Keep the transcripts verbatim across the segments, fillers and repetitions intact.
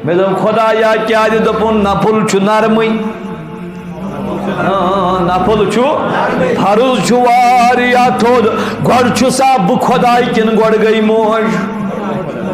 مےٚ دوٚپ، خۄدایا، کیٛازِ؟ دوٚپُن، نفل چھُ نرمٕے۔ آ، نفل چھُ، فرض چھُ واریاہ تھوٚد۔ گۄڈٕ چھُ سا بہٕ خۄداے کِنہٕ گۄڈٕ گٔے موج؟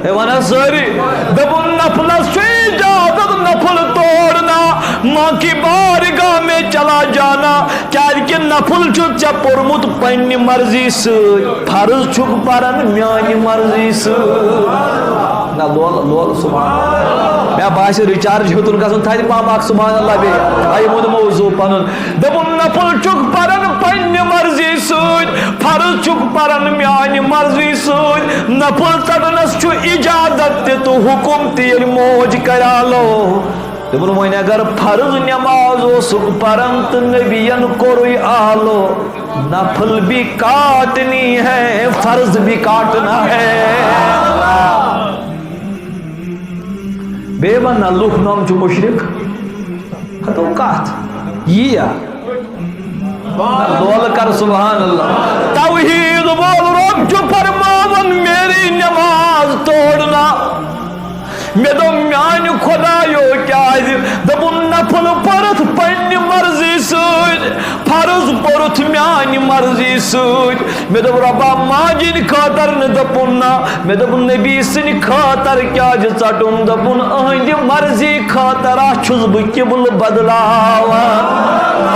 ہے، وَنان سٲری۔ دوٚپُن، نفلس چھُ اجازت نفل تورنا، ماں کی بارگاہ میں چلا جانا۔ کیٛازِ کہِ نفل چھُ ژےٚ پوٚرمُت پننہِ مرضی سۭتۍ، فرض چھُکھ پران میانہِ مرضی سۭتۍ۔ نہ، لول، لول، سبحان اللہ۔ مےٚ باسہِ recharge ہیوٚتُن گژھُن، تھدِ پہم اکھ سبحان اللہ بیٚیہِ۔ آ، یہِ ووٚن موضوع پنُن۔ دوٚپُن، نفل چھُکھ پران پننہِ مرضی سۭتۍ، فرض چھُکھ پران میانہِ مرضی سۭتۍ۔ نفل ژٹنس چھُ اجازت تہِ تہٕ حکم تہِ، ییٚلہِ موج کرالو۔ دوٚپُن، وۄنۍ اگر فرض نماز اوسُکھ پران تہٕ نبیَن کوٚرُے آلو، نفل بھی کاٹنی ہے، فرض بھی کاٹنا ہے۔ بیٚیہِ وَن نہ، لُکھ نوٚم چھُ مُشرِک۔ ہتو کتھ یی یا؟ لولہٕ کر سبحان اللہ۔ توحید وول رب چھُ فرماوان، میری نماز توڑنا۔ مےٚ دوٚپ، میانہِ خۄدایو، کیٛازِ؟ دوٚپُن، نفل پٔرٕتھ پننہِ مرضی سۭتۍ، فرض پوٚرُتھ میانہِ مرضی سۭتۍ۔ مےٚ دوٚپ، رۄبا، ماجہِ ہِنٛدِ خٲطرٕ نہٕ۔ دوٚپُن، نہ۔ مےٚ دوٚپ، نبی سٕنٛدِ خٲطرٕ کیٛازِ ژٹُم؟ دوٚپُن، أہنٛدِ مرضی خٲطرٕ چھُس بہٕ قبلہٕ بدلاوان،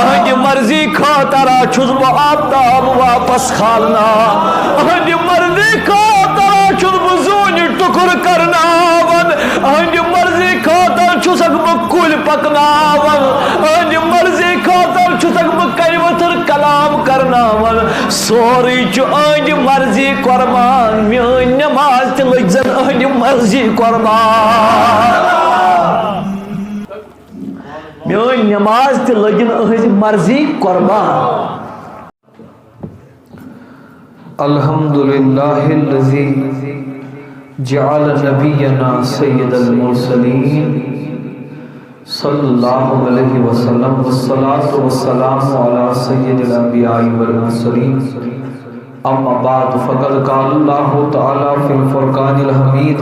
أہنٛدِ مرضی خٲطرٕ چھُس بہٕ آفتاب واپس کھالناوان، أہنٛدِ مرضی خٲطرٕ چھُس بہٕ زوٗنہِ ٹُکُر کرناوان، أہنٛدِ مرضی خٲطرٕ چھُسکھ بہٕ کُلۍ پکناوان، أہنٛدِ مرضی خٲطرٕ چھُسکھ بہٕ کنہِ ؤتھٕر کلام کرناوان۔ سورُے چھُ أہنٛدِ مرضی قربان، میٲنۍ نماز تہِ لٔگۍ زن أہنٛدِ مرضی قربان۔ میٲنۍ نماز تہِ لٔگِن أہنٛزِ مرضی قربان۔ الحمد لله الذي جعل نبينا سيد المرسلين صلى الله عليه وسلم، والصلاة والسلام على سيد الأنبياء والمرسلين۔ أما بعد، فقد قال الله تعالى في الفرقان الحميد،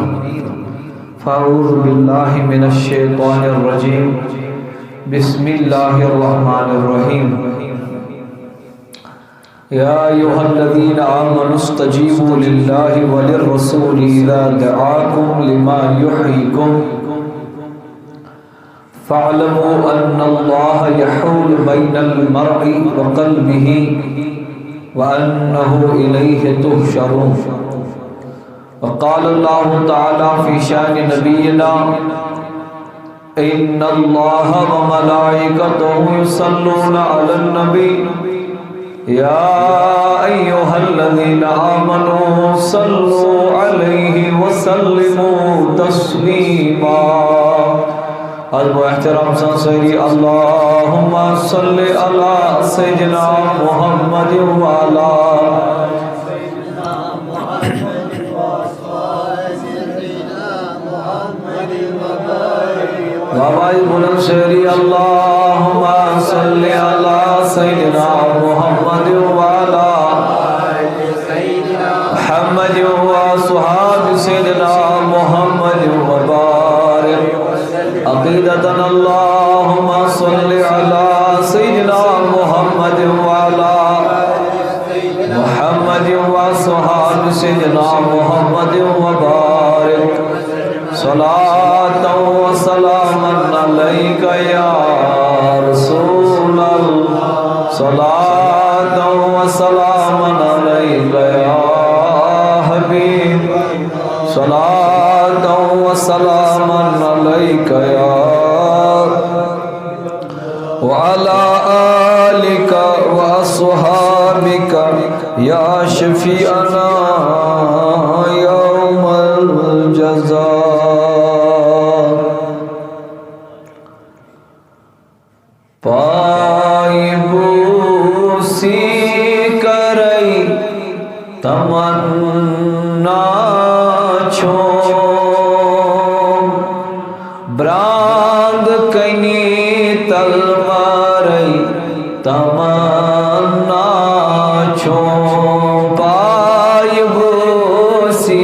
فأعوذ بالله من الشيطان الرجيم، بسم الله الرحمن الرحيم۔ يا أيها الذين آمنوا استجيبوا لله وللرسول إذا دعاكم لما يحييكم، فاعلموا أن الله يحول بين المرء وقلبه وأنه إليه تحشرون. وقال الله تعالى في شأن نبينا، إن الله وملائكته يصلون على النبي، يا أيها الذين آمنوا صلوا عليه وسلموا تسليما۔ ادب و احترام سان سٲری، اللهم صل على سيدنا محمد وعلى بابا بلند شہری، اللهم صل على سيدنا محمد وعلى محمد وأصحاب سيدنا محمد وبارك عقيدة، اللهم صل على سيدنا محمد وعلى محمد وأصحاب سيدنا محمد وبارك، صلاة وسلاما عليك يا رسول الله، صلاة وسلاما عليك يا حبيب، صلاة وسلاما عليك يا وعلى آلك وأصحابك يا شفيعنا يوم الجزاء۔ پایہِ بوسی کرے تمنا چھوم، برانٛد کنی تلوارے تمنا چھوم، پایہِ بوسی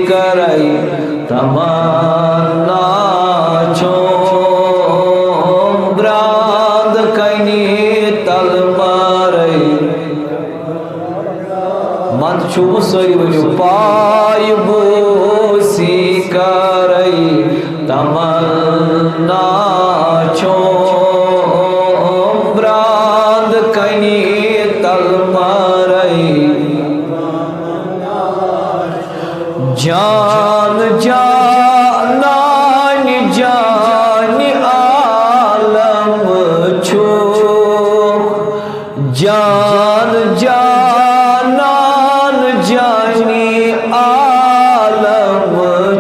کرے تمنا تمنا چھوم براند کنی تل مارے۔ جان جانان جان عالم چھوکھ، جان جانان جانی عالم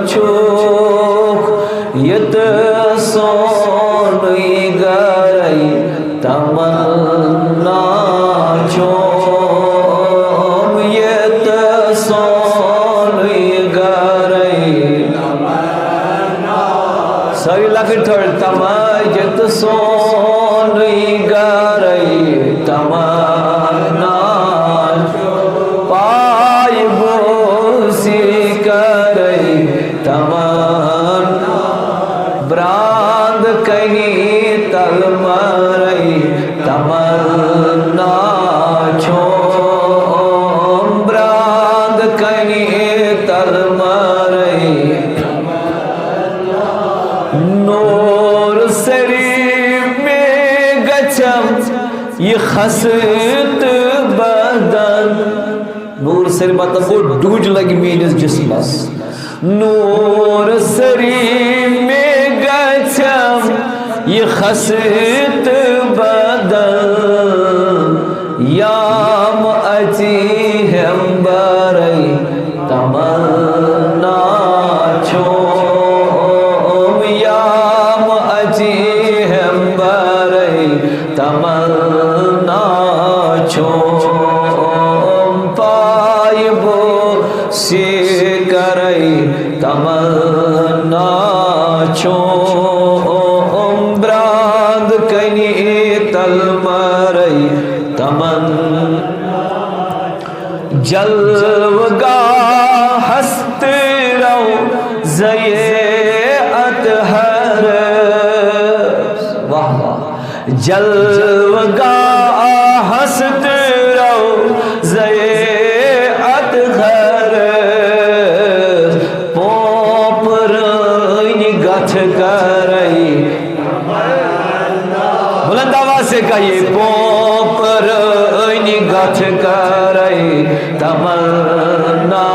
چھوکھ، یتہ سونُے گرے تمنا چھوم، یتہ سونُے گرے۔ سٲری لۄکٕٹۍ تھٲوِو، تمنا یتہ سونُے گرے تمنا پایہِ بوسی کرے تمنا براند کنی تل مارے۔ تمنا چھوم براند کنی تل مارے۔ نور سری میں گچھم یہ خست بدن۔ نور سری مطلب گوٚو ڈُج لگہِ میٲنِس جسمس۔ نور سری میں گچھم یہ خست بدن، یام اچی ہم برے تمنا چھوم، یام اچی ہم برے تمنا چھوم پایہِ بوسی کرے تمنا چھوم براند کنی تل مارے تمنا۔ جلوگاہ ہست رو زیے اطہر۔ واہ واہ۔ جلوگاہ ہست رو زیے اطہر، پوپ رٲنۍ گتھ کرے۔ بلند آواز سے کہیے، پوپ رٲنۍ گتھ کرے تمنا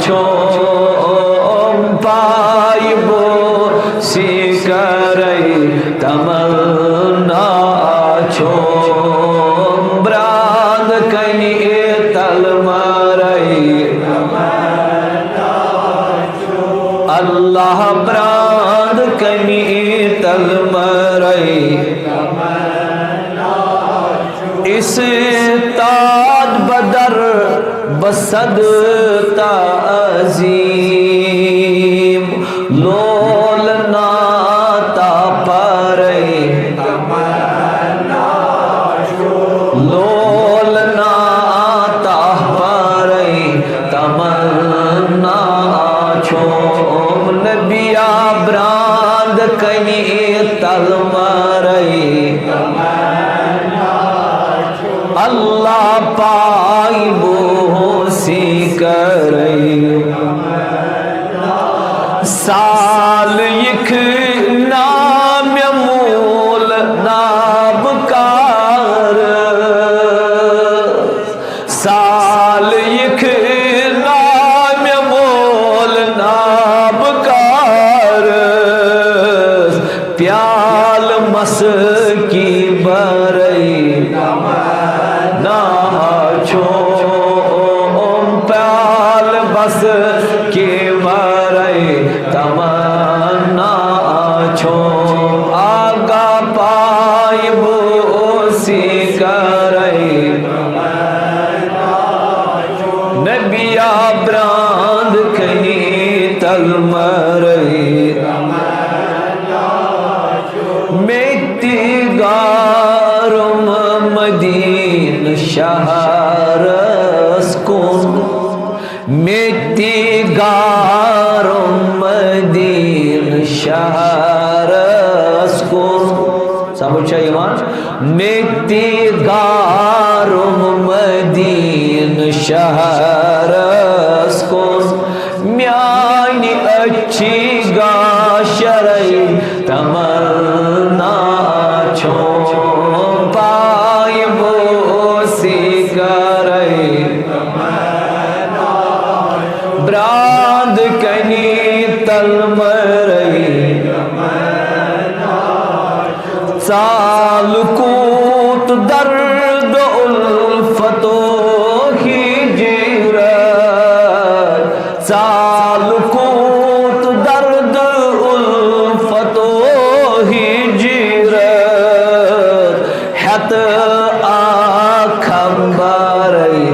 چھوم پایہِ بوسی کرے تمنا چھوم براند کنی تل مارے۔ اللہ براند کنی تل مارے۔ استاد بدر بصد تعظیم لول ناتا پرے۔ لول ناتا پرے تمنا چھوم نبیا براند کنی تل مارے۔ اللہ پائی بوسی کرے۔ سال یک نام مول نابکار۔ سال یک نام مول نابکار۔ پیال مس کی برئی نا چھوم، پیال بس کی برئی تمنا چھوم۔ آگا پائی بوسی کرئی نبیا براند کنی تل مرئی۔ میتی گارم مدین شہرس کن۔ میتی گارم مدین شہرس کن۔ سمجھ چھا یوان؟ میتی گارم مدین شہرس کن۔ میانی اچھی شرعی تمنا چھوم پایہِ بوسی کرے۔ براند کنی تلمرئی ژال کوت درد الفتو ہجرت۔ ژال کوت درد الفتو ہجرت۔ ہیت آ کھمبرئی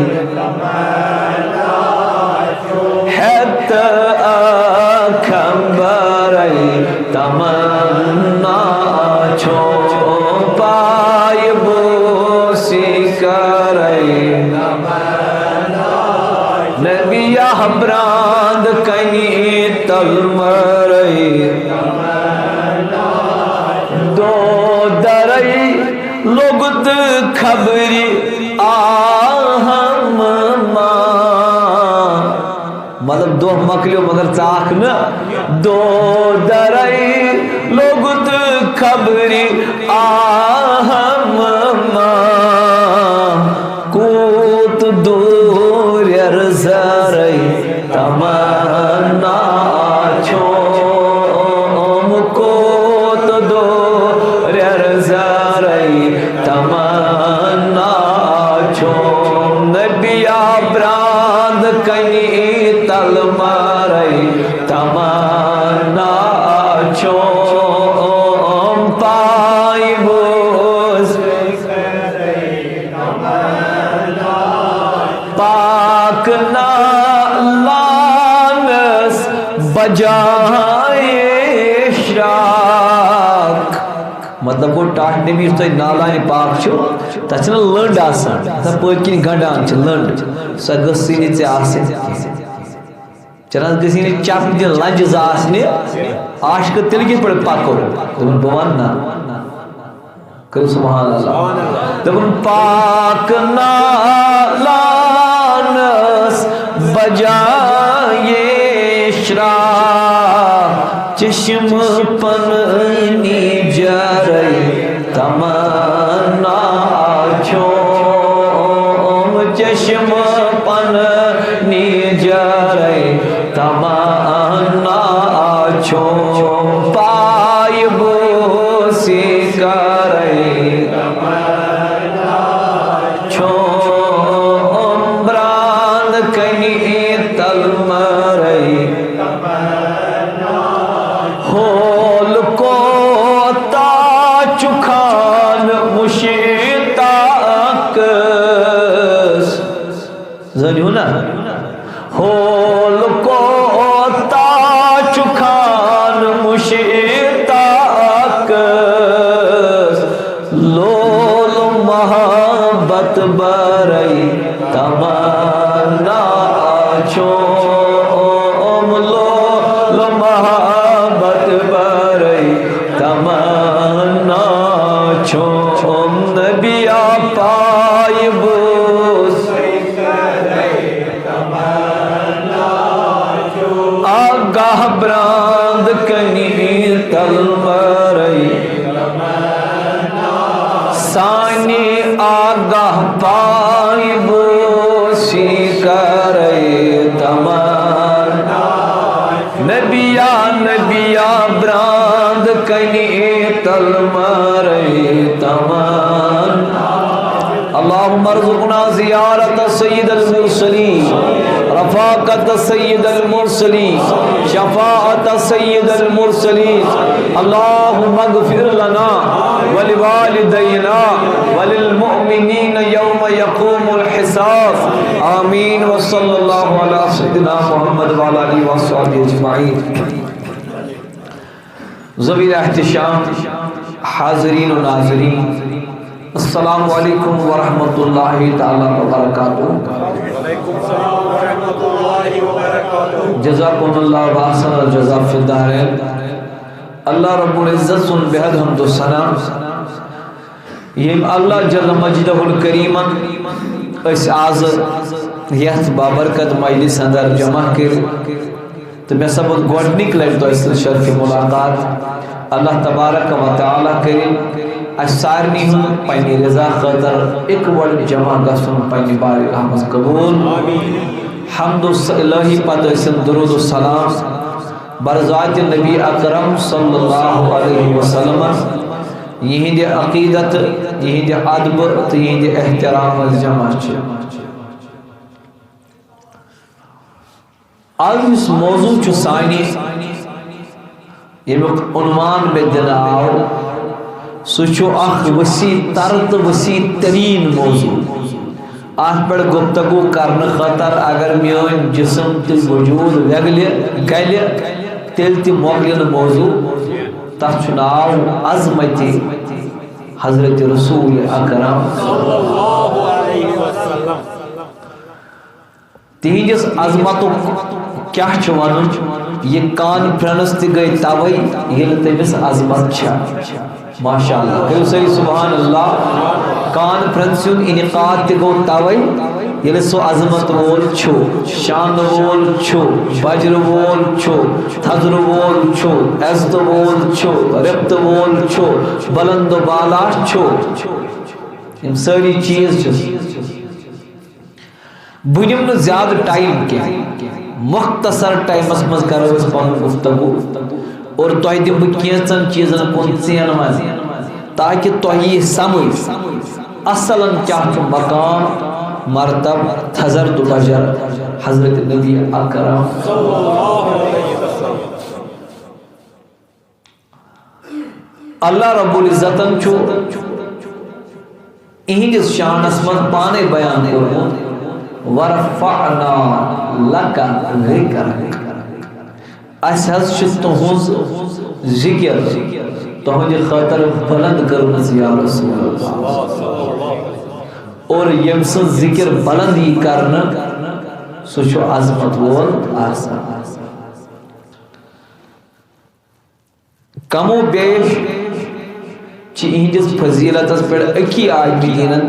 ہیت آ کھمبرئی تمنا چھو پایہِ بوسی کرے۔ نبی براند کنی تلمرئی دو درئی لوگت خبری آہم ما۔ مطلب، دۄہ مۄکلیو مگر ژاکھ نہٕ۔ دو درے لوگت خبری آہم ما۔ کوت دور زرے تمنا چھوم کوت دور زرے تمنا چھوم۔ نبی براند کنی تلمرئی تمنا چھوم پایہِ بوس پاک نالانس بجائے اشراق۔ مطلب گوٚو، ٹاٹھ نبی یُس تۄہہِ نالانِ پاک چھُ، تَتھ چھِنہٕ لٔنٛڈ آسان، تَتھ پٔتۍ کِنۍ گنٛڈان چھِ لٔنٛڈ، سۄ گٔژھٕے نہٕ ژےٚ آسٕنۍ۔ چرس گٔژھٕے نہٕ چپنہِ لنٛجہِ زٕ آسنہِ، عاشقہٕ تیٚلہِ کِتھ پٲٹھۍ پکو؟ دوٚپُن، بہٕ وَنہٕ نہ۔ کٔرِو سبحان اللہ۔ دوٚپُن، پاک نالانس بجائے اشراق، چشم پننی جرے تمنا چھوم۔ چشم پننی جرے تمنا چھوم۔ پایہِ بوسی کرے چھوم۔ براند کنی تلمرئی ہول کوتا چُھ خان مشتاقس۔ زٲنِو نا؟ ہول کوتا چُھ خان مشتاقس۔ لول محبت برئی تمنا چھوم۔ لول محبت برئی تمنا چھوم۔ نبی پایہِ بوس آگاہ براند کنی تلمرئی سانی آگاہ پایہِ بوسی کرے تمنا۔ نبیا نبیا براند کنی تلمرئی تمنا۔ اللهم ارزقنا زيارة سيد المرسلين، رفاقة سيد المرسلين، شفاعة سيد المرسلين. اللهم اغفر لنا ولوالدينا وللمؤمنين يوم يقوم الحساب. آمين. وصلى الله على سيدنا محمد وعلى آله وصحبه أجمعين. ذوی الاحتشام، حاضرین و ناظرین، السلام علیکم ورحمۃ اللہ تعالیٰ وبرکاتہ۔ جزاکم اللہ و احسن الجزاء فی الدارین۔ اللہ رب العزت سُنٛد بے حد حمد و ثنا، ییٚمۍ اللہ جل مجدہ الکریمن أسۍ آز یتھ بابرکت مجلس اندر جمع کٔرِتھ تہٕ مےٚ سپُد گۄڈٕنِکۍ لٹہِ تۄہہِ سۭتۍ شرفِ ملاقات۔ اللہ تبارک و تعالیٰ کٔرِن اسہِ سارنٕے ہُنٛد پننہِ رضا خٲطرٕ اِکہٕ وٹہٕ جمع گژھُن پننہِ بارگاہ منٛز قبول۔ حمد و س-، الہی پتہٕ ٲسِن درود و سلام بر ذات نبی اکرم صلی اللہ علیہ وسلم، یِہنٛدِ عقیدت، یِہنٛدِ ادبہٕ تہٕ یِہنٛدِ احترام منٛز جمع چھِ۔ آز یُس موضوع چھُ سانہِ، ییٚمیُک عنوان مےٚ دِنہٕ آو، سُہ چھُ اکھ وسیع تر تہٕ وسیع تریٖن موضوع۔ اتھ پٮ۪ٹھ گفتگو کرنہٕ خٲطرٕ اگر میٲنۍ جسم تہٕ وجود وٮ۪گلہِ، گلہِ، تیٚلہِ تہِ مۄکلہِ نہٕ موضوع۔ تتھ چھُ ناو عظمتِ حضرت رسول اکرم۔ تِہنٛدِس عظمتُک کیٛاہ چھُ وَنُن؟ یہِ کانفرنس تہِ گٔے توے، ییٚلہِ تٔمِس عظمت چھےٚ۔ ماشاء اللہ، کٔرِو سٲری سبحان اللہ۔ کانفرنس ہُنٛد انعقاد تہِ گوٚو توے، ییٚلہِ سُہ عظمت وول چھُ، شان وول چھُ، بجرٕ وول چھُ، تھزرٕ وول چھُ، عزتہٕ وول چھُ، رِفتہٕ وول چھُ، بلند و بالا چھُ۔ یِم سٲری چیٖز چھِ۔ بہٕ نِمہٕ نہٕ زیادٕ ٹایم کینٛہہ، مختصر ٹایمس منٛز کرو أسۍ پنُن گفتگو اور تۄہہِ دِمہٕ بہٕ کینٛژن چیٖزن کُن ژینوَن تاکہِ تۄہہِ یی سمجھ اصلن کیٛاہ چھُ مقام، مرتب، تھزر تہٕ بجر حضرت نبی اکرم۔ اللہ رب العزتن چھُ اِہِنٛدِس شانس منٛز پانے بیان کوٚرمُت، "ورفعنا لک ذکرک"۔ اسہِ حظ چھِ تُہنٛز ذکر تُہنٛدِ خٲطرٕ بلند کٔرمٕژ یا رسول اللہ۔ اور ییٚمہِ سٕنٛز ذکر بلند یی کرنہٕ، سُہ چھُ عظمت وول آسان۔ کم و بیش چھِ اِہِنٛدِس فضیلتس پٮ۪ٹھ أکی عالمِ دیٖنن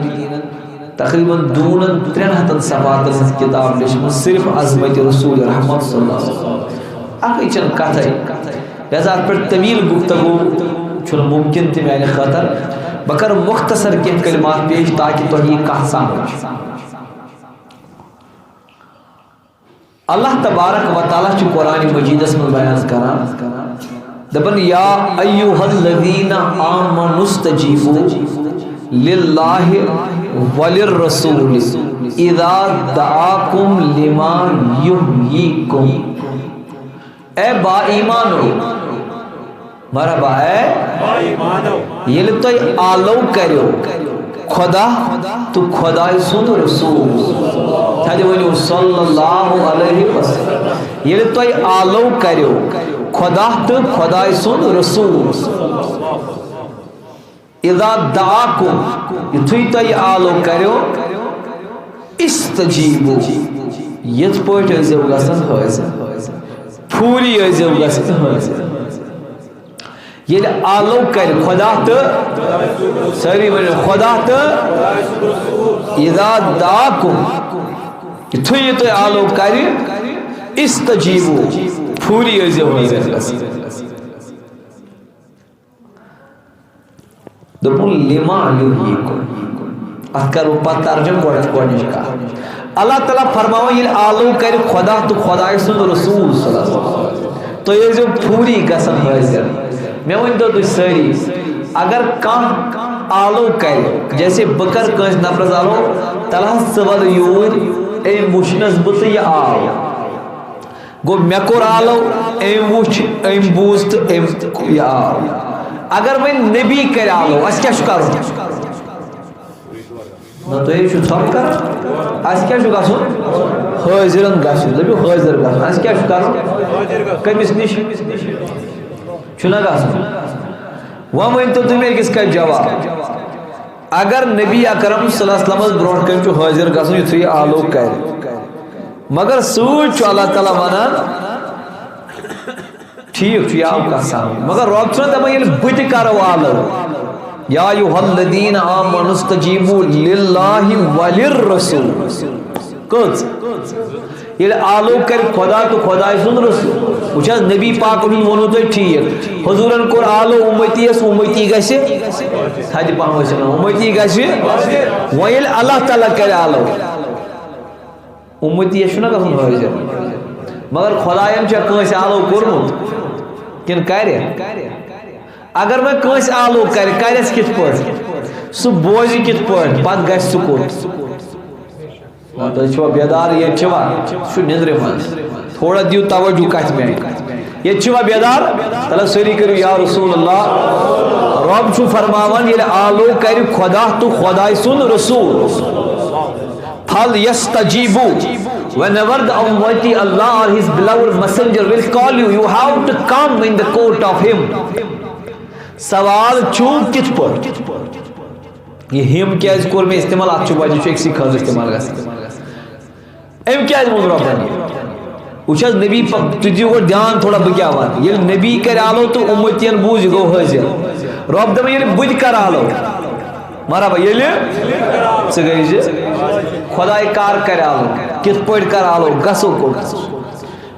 تقریباً دوٗنن ترٛٮ۪ن ہتن صفحاتن ہٕنٛز کِتاب لیچھمٕژ، صرف عظمت رسول رحمت صلی اللہ علیہ وسلم۔ اکھ چھنہٕ کتھے، لہذا اتھ پٮ۪ٹھ طویل گفتگو چھُنہٕ ممکن تہِ میانہِ خٲطرٕ۔ بہٕ کرٕ مختصر کینٛہہ کلمات پیش تاکہِ تۄہہِ یی کتھ سمجھ۔ اللہ تبارک و تعالیٰ چھُ قرآن مجیدس منٛز بیان کران، دپان، "یا ایھا الذین آمنوا استجیبوا للہ وللرسول اذا دعاکم لما یحییکم۔" اے با ایمانو، مرحبا، اے، ییٚلہِ تۄہہِ آلو کریو خدا تہٕ خدایہِ سُنٛد رسول، تھدِ ؤنِو صلی اللہ علیہ وسلم، ییٚلہِ تۄہہِ آلو کریو خدا تہٕ خدایہِ سُنٛد رسول، اذا دعاکم، یُتھُے تۄہہِ آلو کریو، استجیبو، یِتھ پٲٹھۍ ٲسۍزیو گژھان حٲضِر، فوری ٲسۍزیو گژھان حٲضِر۔ ییٚلہِ آلو کرِ خدا تہٕ، سٲری ؤنِو، خدا تہٕ، اذا دعاکم، یُتھُے یہِ تۄہہِ آلو کرِ، استجیبو، فوری ٲسۍزیو حٲضِر گژھان۔ دوٚپُن، "لما یحییکم۔" اتھ کرو پتہٕ ترجمہٕ، گۄڈٕ گۄڈٕنِچ کتھ۔ اللہ تعالیٰ فرماوان، ییٚلہِ آلو کرِ خدا تہٕ خدایہِ سُنٛد رسول صلی اللہ علیہ وسلم، تُہۍ ٲسۍزیو فوری گژھان حٲضِر۔ مےٚ ؤنۍتو تُہۍ سٲری، اگر کانٛہہ آلو کرِ، جیسے بہٕ کرٕ کٲنٛسہِ نفرس آلو، تلہٕ حظ ژٕ ول یوٗرۍ، أمۍ وٕچھنس بہٕ تہٕ یہِ آو۔ گوٚو، مےٚ کوٚر آلو، أمۍ وُچھ، أمۍ بوٗز تہٕ أمۍ یہِ آو۔ اگر وۄنۍ نبی کرِ آلو، اَسہِ کیٛاہ چھُ کَرُن؟ نہ، تُہۍ چھِو ژھۄپہٕ کران۔ اَسہِ کیٛاہ چھُ گژھُن؟ حٲضِرن گژھُن۔ دٔپِو، حٲضِر گژھُن۔ اَسہِ کیٛاہ چھُ کَرُن؟ کٔمِس نِش؟ چھُنہ گژھُن؟ وۄنۍ ؤنۍتو تُہۍ مےٚ أکِس کَتھِ جواب۔ اگر نبی اکرم صلی اللہ علیہ وسلمس برونٛٹھ کنہِ چھُ حٲضِر گژھُن، یُتھُے یہِ آلو کرِ، مگر سۭتۍ چھُ اللہ تعالیٰ ونان، ٹھیٖک چھُ، یہِ آو کتھ سمجھ، مگر رۄب چھُنہ دپان، ییٚلہِ بہٕ تہِ کرو آلو، یا ایھا الذین آمنوا استجیبوا للہ وللرسول۔ کٔژ؟ ییٚلہِ آلو کرِ خۄدا تہٕ خۄداے سُنٛد رسول۔ وٕچھ حظ، نبی پاکن ہُنٛد ووٚنوٕ تۄہہِ ٹھیٖک۔ حضوٗرن کوٚر آلو اُمتی یس، اُمتی گژھِ تھدِ پہم ٲسِتھ، اُمتی گژھِ۔ وۄنۍ ییٚلہِ اللہ تعالیٰ کرِ آلو، اُمتی یس چھُنہ گژھُن حٲضِر۔ مگر خۄداین چھا کٲنٛسہِ آلو کوٚرمُت؟ کِنہٕ کرِ؟ اگر وۄنۍ کٲنٛسہِ آلو کرِ، کرٮ۪س کِتھ پٲٹھۍ؟ سُہ بوزِ کِتھ پٲٹھۍ؟ پتہٕ گژھِ سُہ کوٚت؟ نہ، تُہۍ چھِوا بیدار؟ ییٚتہِ چھِوا؟ سُہ چھُ نِندرِ منٛز۔ تھوڑا دِیِو توجہ کتھِ مےٚ۔ ییٚتہِ چھِوا بیدار؟ تَلہ سٲری کٔرِو یا رسول اللہ۔ رۄب چھُ فرماوان، ییٚلہِ آلو کرِ خۄدا تہٕ خۄداے سُنٛد رسول، فَلْيَسْتَجِيبُوا۔ Whenever the Almighty Allah or His beloved Messenger will call you, you have to come in the court of Him. سوال چھُ کِتھ پٲٹھۍ؟ یہِ ہِم کیٛازِ کوٚر مےٚ استعمال؟ اَتھ چھُ وجہ چھُ أکسٕے خٲطرٕ استعمال گژھان۔ أمۍ کیٛازِ ووٚن رۄبَن یہِ؟ وٕچھ حظ، نبی پ-، تُہۍ دِیِو گۄڈٕ دھیان تھوڑا، بہٕ کیٛاہ وَنہٕ۔ ییٚلہِ نبی کَرِ آلو تہٕ اُمتِیَن بوٗز، یہِ گوٚو حٲضِر۔ رۄب دَپان، ییٚلہِ بہٕ تہِ کَرٕ آلو، مَرحبا، ییٚلہِ ژٕ گٔے زِ خۄداے کَر کَرِ آلو، کِتھ پٲٹھۍ کَرٕ آلو، گژھو کوٚت؟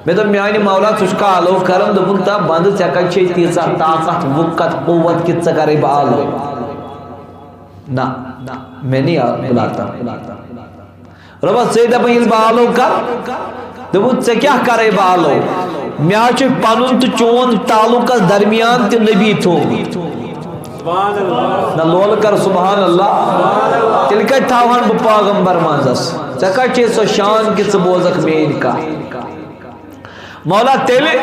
مےٚ دوٚپ، میٛانہِ مولا، ژٕ چھُکھ آلو کَران؟ دوٚپُن، تا بَنٛدٕ، ژےٚ کَتہِ چھے تیٖژاہ طاقت، وُقت، قوت کہِ ژٕ کَرَے بہٕ آلو؟ نہ، میں نہیں آ-، بلاتا۔ رۄبا، ژے دَپان ییٚلہِ بہٕ آلو کَرٕ، دوٚپُن، ژےٚ کیٛاہ کَرَے بہٕ آلو؟ مےٚ حظ چھُ پَنُن تہٕ چون تعلق درمیان تہِ نبی تھوٚومُت۔ نہ لولہٕ کَر سبحان اللہ۔ تیٚلہِ کَتہِ تھاوہَن بہٕ پاغمبر منٛزَس؟ ژےٚ کَتہِ چھے سۄ شان کہِ ژٕ بوزَکھ میٛٲنۍ کَتھ؟ مولا تیٚلہِ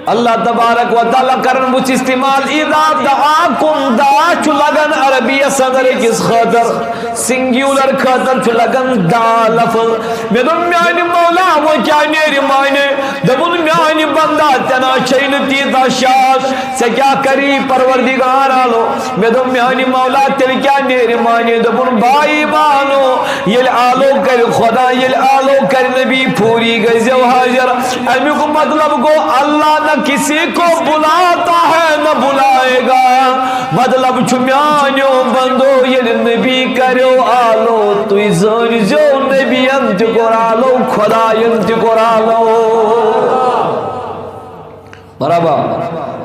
اللہ تبارک و تعالیٰ کرن وٕچھ استعمال۔ اذا دعاکم، دعا چھُ لگان عربیَس اندر أکِس خٲطرٕ، سنگیولر خٲطرٕ چھُ لگان دعا لفظ۔ مےٚ دوٚپ، میانہِ مولا، وۄنۍ کیٛاہ نیرِ معنی؟ دوٚپُن، میانہِ بندا، ژےٚ نہ چھے نہٕ تیٖژاہ شاد، ژےٚ کیٛاہ کری پروردگار عالم؟ مےٚ دوٚپ، میانہِ مولا، تیٚلہِ کیٛاہ نیرِ معنی؟ دوٚپُن، بھائی بانو، ییٚلہِ آلو کرِ خدا، ییٚلہِ آلو کرِ نبی، پھوٗری گٔے زیو حٲضِر۔ اَمیُک مطلب گوٚو، اللہ نہ کسی کو بلاتا ہے نہ بلائے گا۔ مطلب چھُ، میانیو بندو، ییٚلہِ نبی کریو آلو، تُہۍ زٲنۍ زیو، نبیَن تہِ کوٚر آلو، خدایَن تہِ کوٚر آلو۔ برابر۔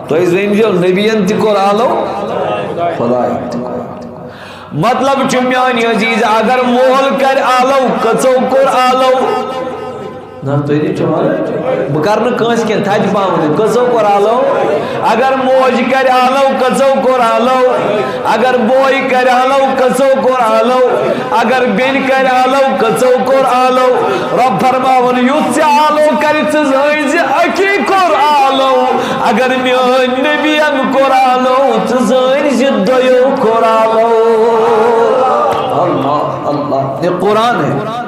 تُہۍ زٲنۍ زیو، نبیَن تہِ کوٚر آلو، خدایَن تہِ کوٚر آلو۔ مطلب چھُ، میانہِ عزیز، اگر مول کرِ آلو، کٔژو کوٚر آلو؟ نہ، تُہۍ تہِ چھِو وَنان، بہٕ کرٕ نہٕ کٲنٛسہِ کینٛہہ، تھدِ پہم ؤنِو، کٔژو کوٚر آلو؟ اگر موج کرِ آلو، کٔژو کوٚر آلو؟ اگر بوے کرِ آلو، کٔژو کوٚر آلو؟ اگر بیٚنہِ کرِ آلو، کٔژو کوٚر آلو؟ رۄب فرماوُن، یُتھ ژےٚ آلو کرِ، ژٕ زٲنۍ زِ اکی کوٚر آلو۔ اگر میٲنۍ نبیَن کوٚر آلو، ژٕ زٲنۍ زِ دۄیو کوٚر آلو۔ اللہ، اللہ، یہ قرآن ہے۔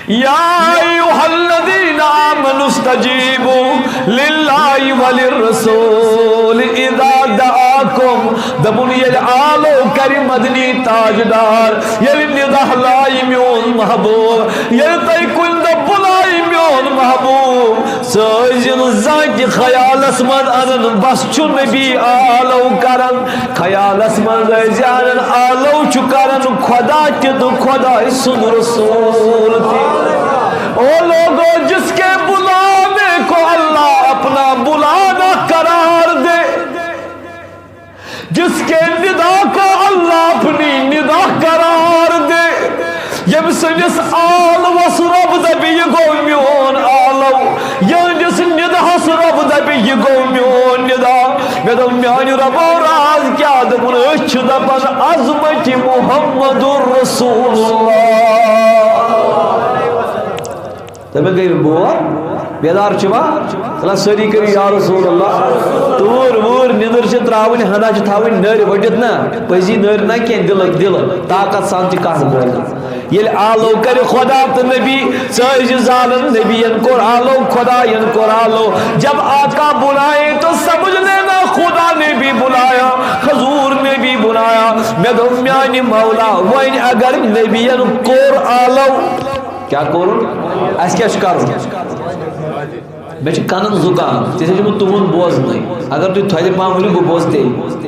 یا ایھا الذین آمنوا استجیبوا للہ وللرسول اذا دعاکم۔ دوٚپُن، ییٚلہِ آلو کرِ مدنی تاجدار، ییٚلہِ ندا لایہِ میون محبوب، ییٚلہِ تۄہہِ کُنہِ دۄہ بُلایہِ میون محبوب، سُہ ٲسۍزِ نہٕ زانٛہہ تہِ خیالس منٛز انان، بس چھُ نبی آلو کران۔ خیالس منٛز ٲسۍزِ انان، آلو چھُ کران خدا تہِ تہٕ خداے سُنٛد رسول تہِ۔ او لوگو، جس کے بلانے کو اللہ اپنا بلانا قرار دے، جس کے ندا کو اللہ اپنی ندا قرار دے، ییٚمہِ سٕنٛدِس آلوَس رۄب دَپہِ، یہِ گوٚو میون آلو، یِہنٛدِس نِداہَس رۄب دَپہِ، یہِ گوٚو میون نِدا۔ مےٚ دوٚپ، میانہِ رۄبو، راز کیٛاہ؟ دوٚپُن، أسۍ چھِ دَپان، عظمتِ محمد رسول اللہ۔ تٔمۍ گٔے بور، بیدار چھِوا؟ تَلہ سٲری کٔرِو یا رسول اللہ۔ تۭر وۭر نِندٕر چھِ ترٛاوٕنۍ، ہنا چھِ تھاوٕنۍ نٔرۍ ؤٹِتھ نہ، پٔزی نٔرۍ نہ کینٛہہ، دِلہٕ، دِلہٕ، طاقت سان چھِ کَتھ بوزٕنۍ۔ ییٚلہِ آلو کَرِ خۄدا تہٕ نبی، ژٕ ٲسۍ زِ زانان، نبیَن کوٚر آلو، خۄدایَن کوٚر آلو۔ جب آقا بلائے تو سمجھ لینا خدا نے بھی بلایا، حضور نے بھی بلایا۔ مےٚ دوٚپ، میانہِ مولا، وۄنۍ اگر نبیَن کوٚر آلو، کیٛاہ کوٚرُن؟ اَسہِ کیٛاہ چھُ کَرُن؟ مےٚ چھُ کَنَن زُکام، تِتھَے چھُ بہٕ تُہُنٛد بوزنٕے۔ اگر تُہۍ تھوٚدِ پَہَم ؤنِو، بہٕ بوزٕ تیٚلہِ۔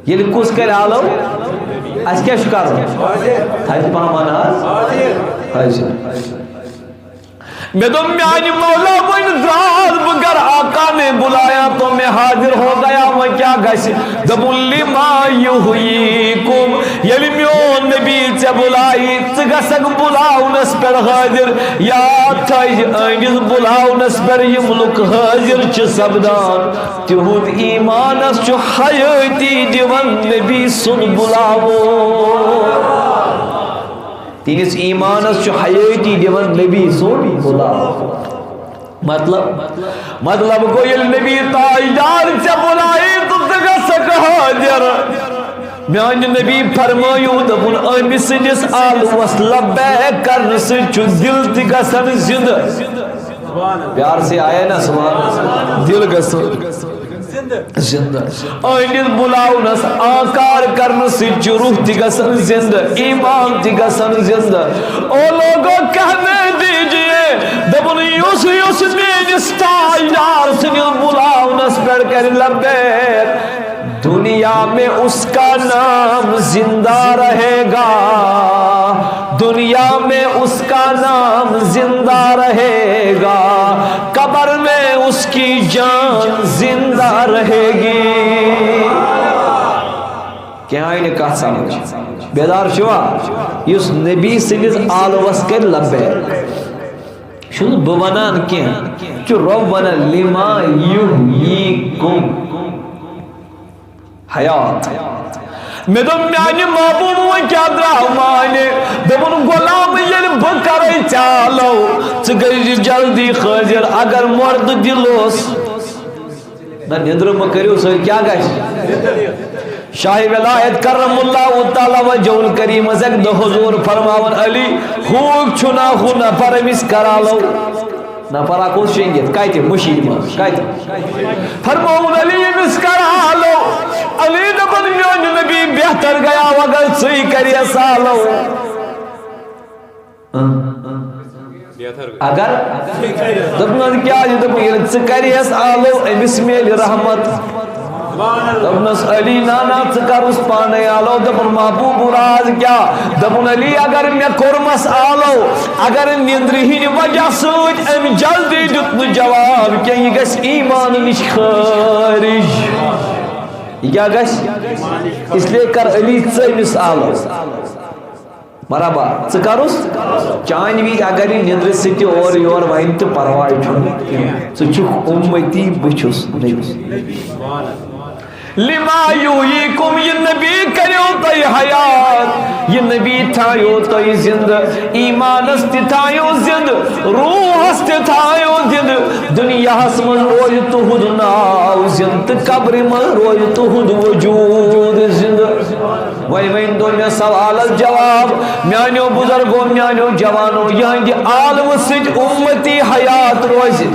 ییٚلہِ کُس کَرِ آلو، اَسہِ کیٛاہ چھُ کَرُن؟ تھوٚدِ پَہَم وَن حظ۔ حظ۔ مےٚ دوٚپ، میانہِ مولا، وۄنۍ درٛاس بہٕ گرٕ، آقا نے بُلایا تو میں حاضر ہو گیا، وۄنۍ کیٛاہ گژھِ؟ دوٚپُن، لما یحییکم، ییٚلہِ میون نبی ژےٚ بُلایی، ژٕ گژھکھ بُلاونس پٮ۪ٹھ حٲضِر۔ یاد تھٲیزِ، أہنٛدِس بُلاونس پٮ۪ٹھ یِم لُکھ حٲضِر چھِ سپدان، تِہُنٛد ایٖمانس چھُ حیٲتی دِوان نبی سُنٛد بُلاوُن۔ تِہنٛدِس ایٖمانس چھُ حیٲتی دِوان نبی سُنٛد بُلاوُن۔ مطلب، مطلب گوٚو، ییٚلہِ نبی تاجدار ژےٚ بُلایی تہٕ ژٕ گژھکھ حٲضِر۔ میانہِ نبی فرمٲیِو، دوٚپُن، أمۍ سٕنٛدِس آلوَس لبیک کرنہٕ سۭتۍ چھُ دِل تہِ گژھان زِندٕ۔ پیار سے آیا نا سبحان؟ دِل گژھان زِندٕ۔ أہنٛدِس بُلاونس آنکار کرنہٕ سۭتۍ چھُ روح تہِ گژھان زِندٕ، ایٖمان تہِ گژھان زِندٕ۔ او لوگو، کہنے دیجیے، دوٚپُن، یُس یُس میٲنِس تاجدار سٕنٛدِس بُلاونس پٮ۪ٹھ کرِ لبیک، دنیا میں اس کا نام زندہ رہے گا، دنیا میں اس کا نام زندہ رہے گا، قبر میں اس کی جان زندہ رہے گی۔ کیٛاہ آیہِ نہٕ کتھ سمجھ؟ بیدار چھِوا؟ یُس نبی سٕنٛدِس آلوس کرِ لبیک، چھُنہٕ بہٕ ونان کینٛہہ، چھُ رۄب ونان، لما یحییکم۔ حیات۔ مےٚ دوٚپ، میانہِ محبوب، وۄنۍ کیٛاہ درٛاو مانہِ؟ دوٚپُن، غلام، ییٚلہِ بہٕ کرے ژےٚ آلو، ژٕ گٔیہِ جلدی حٲضِر۔ اگر مردٕ دِل اوس، نہ، نیٚنٛدرٕ مہٕ کٔرِو سٲری، کیٛاہ گژھِ؟ شاہ ولایت کرم اللہ تعالیٰ وجہ الکریم ٲس اکہِ دۄہ حضور فرماوان، علی، ہوٗکھ چھُ نا ہُہ نفر، أمِس کر آلو۔ نفر اکھ اوس شیٚنگِتھ۔ کتہِ؟ مٔشیٖد منٛز۔ کتہِ؟ فرمووُن، علی، أمِس کر آلو۔ علی دپان، میون نبی، بہتر گیا اگر ژٕے کریس آلو۔ اگر؟ دوٚپُن، کیٛازِ؟ دوٚپُن، ییٚلہِ ژٕ کریس آلو، أمِس میلہِ رحمت۔ دوٚپنس، علی، نہ، نہ، ژٕ کرُس پانے آلو۔ دوٚپُن، محبوب، راز کیٛاہ؟ دوٚپُن، علی، اگر مےٚ کوٚرمس آلو، اگر نیٚنٛدرِ ہٕنٛدِ وجہ سۭتۍ أمۍ جلدی دیُت نہٕ جواب کینٛہہ، یہِ گژھِ ایٖمان نِش خٲرج۔ یہِ کیٛاہ گژھِ؟ اس لیے کر علی ژٕ أمِس آلو۔ مرحبا، ژٕ کرُس؟ چانہِ وِزِ اگر یہِ نیٚنٛدرِ سۭتۍ تہِ اورٕ یور وَنہِ تہٕ پرواے چھُنہٕ کینٛہہ۔ ژٕ چھُکھ اُمتی، بہٕ چھُس نبی۔ لما یحییکم، یہِ نبی کریو تۄہہِ حیات، یہِ نبی تھایو تۄہہِ زندٕ، ایٖمانس تہِ تھایو زندٕ، روحس تہِ تھایو زندٕ، دُنیاہس منٛز روزِ تُہُنٛد ناو زندٕ تہٕ قبرِ منٛز روزِ تُہُنٛد وجوٗد زندٕ۔ وۄنۍ ؤنۍ تو مےٚ سوالس جواب، میانیو بزرگو، میانیو جوانو، یہنٛدِ عالمہٕ سۭتۍ اُمتی حیات روزِ،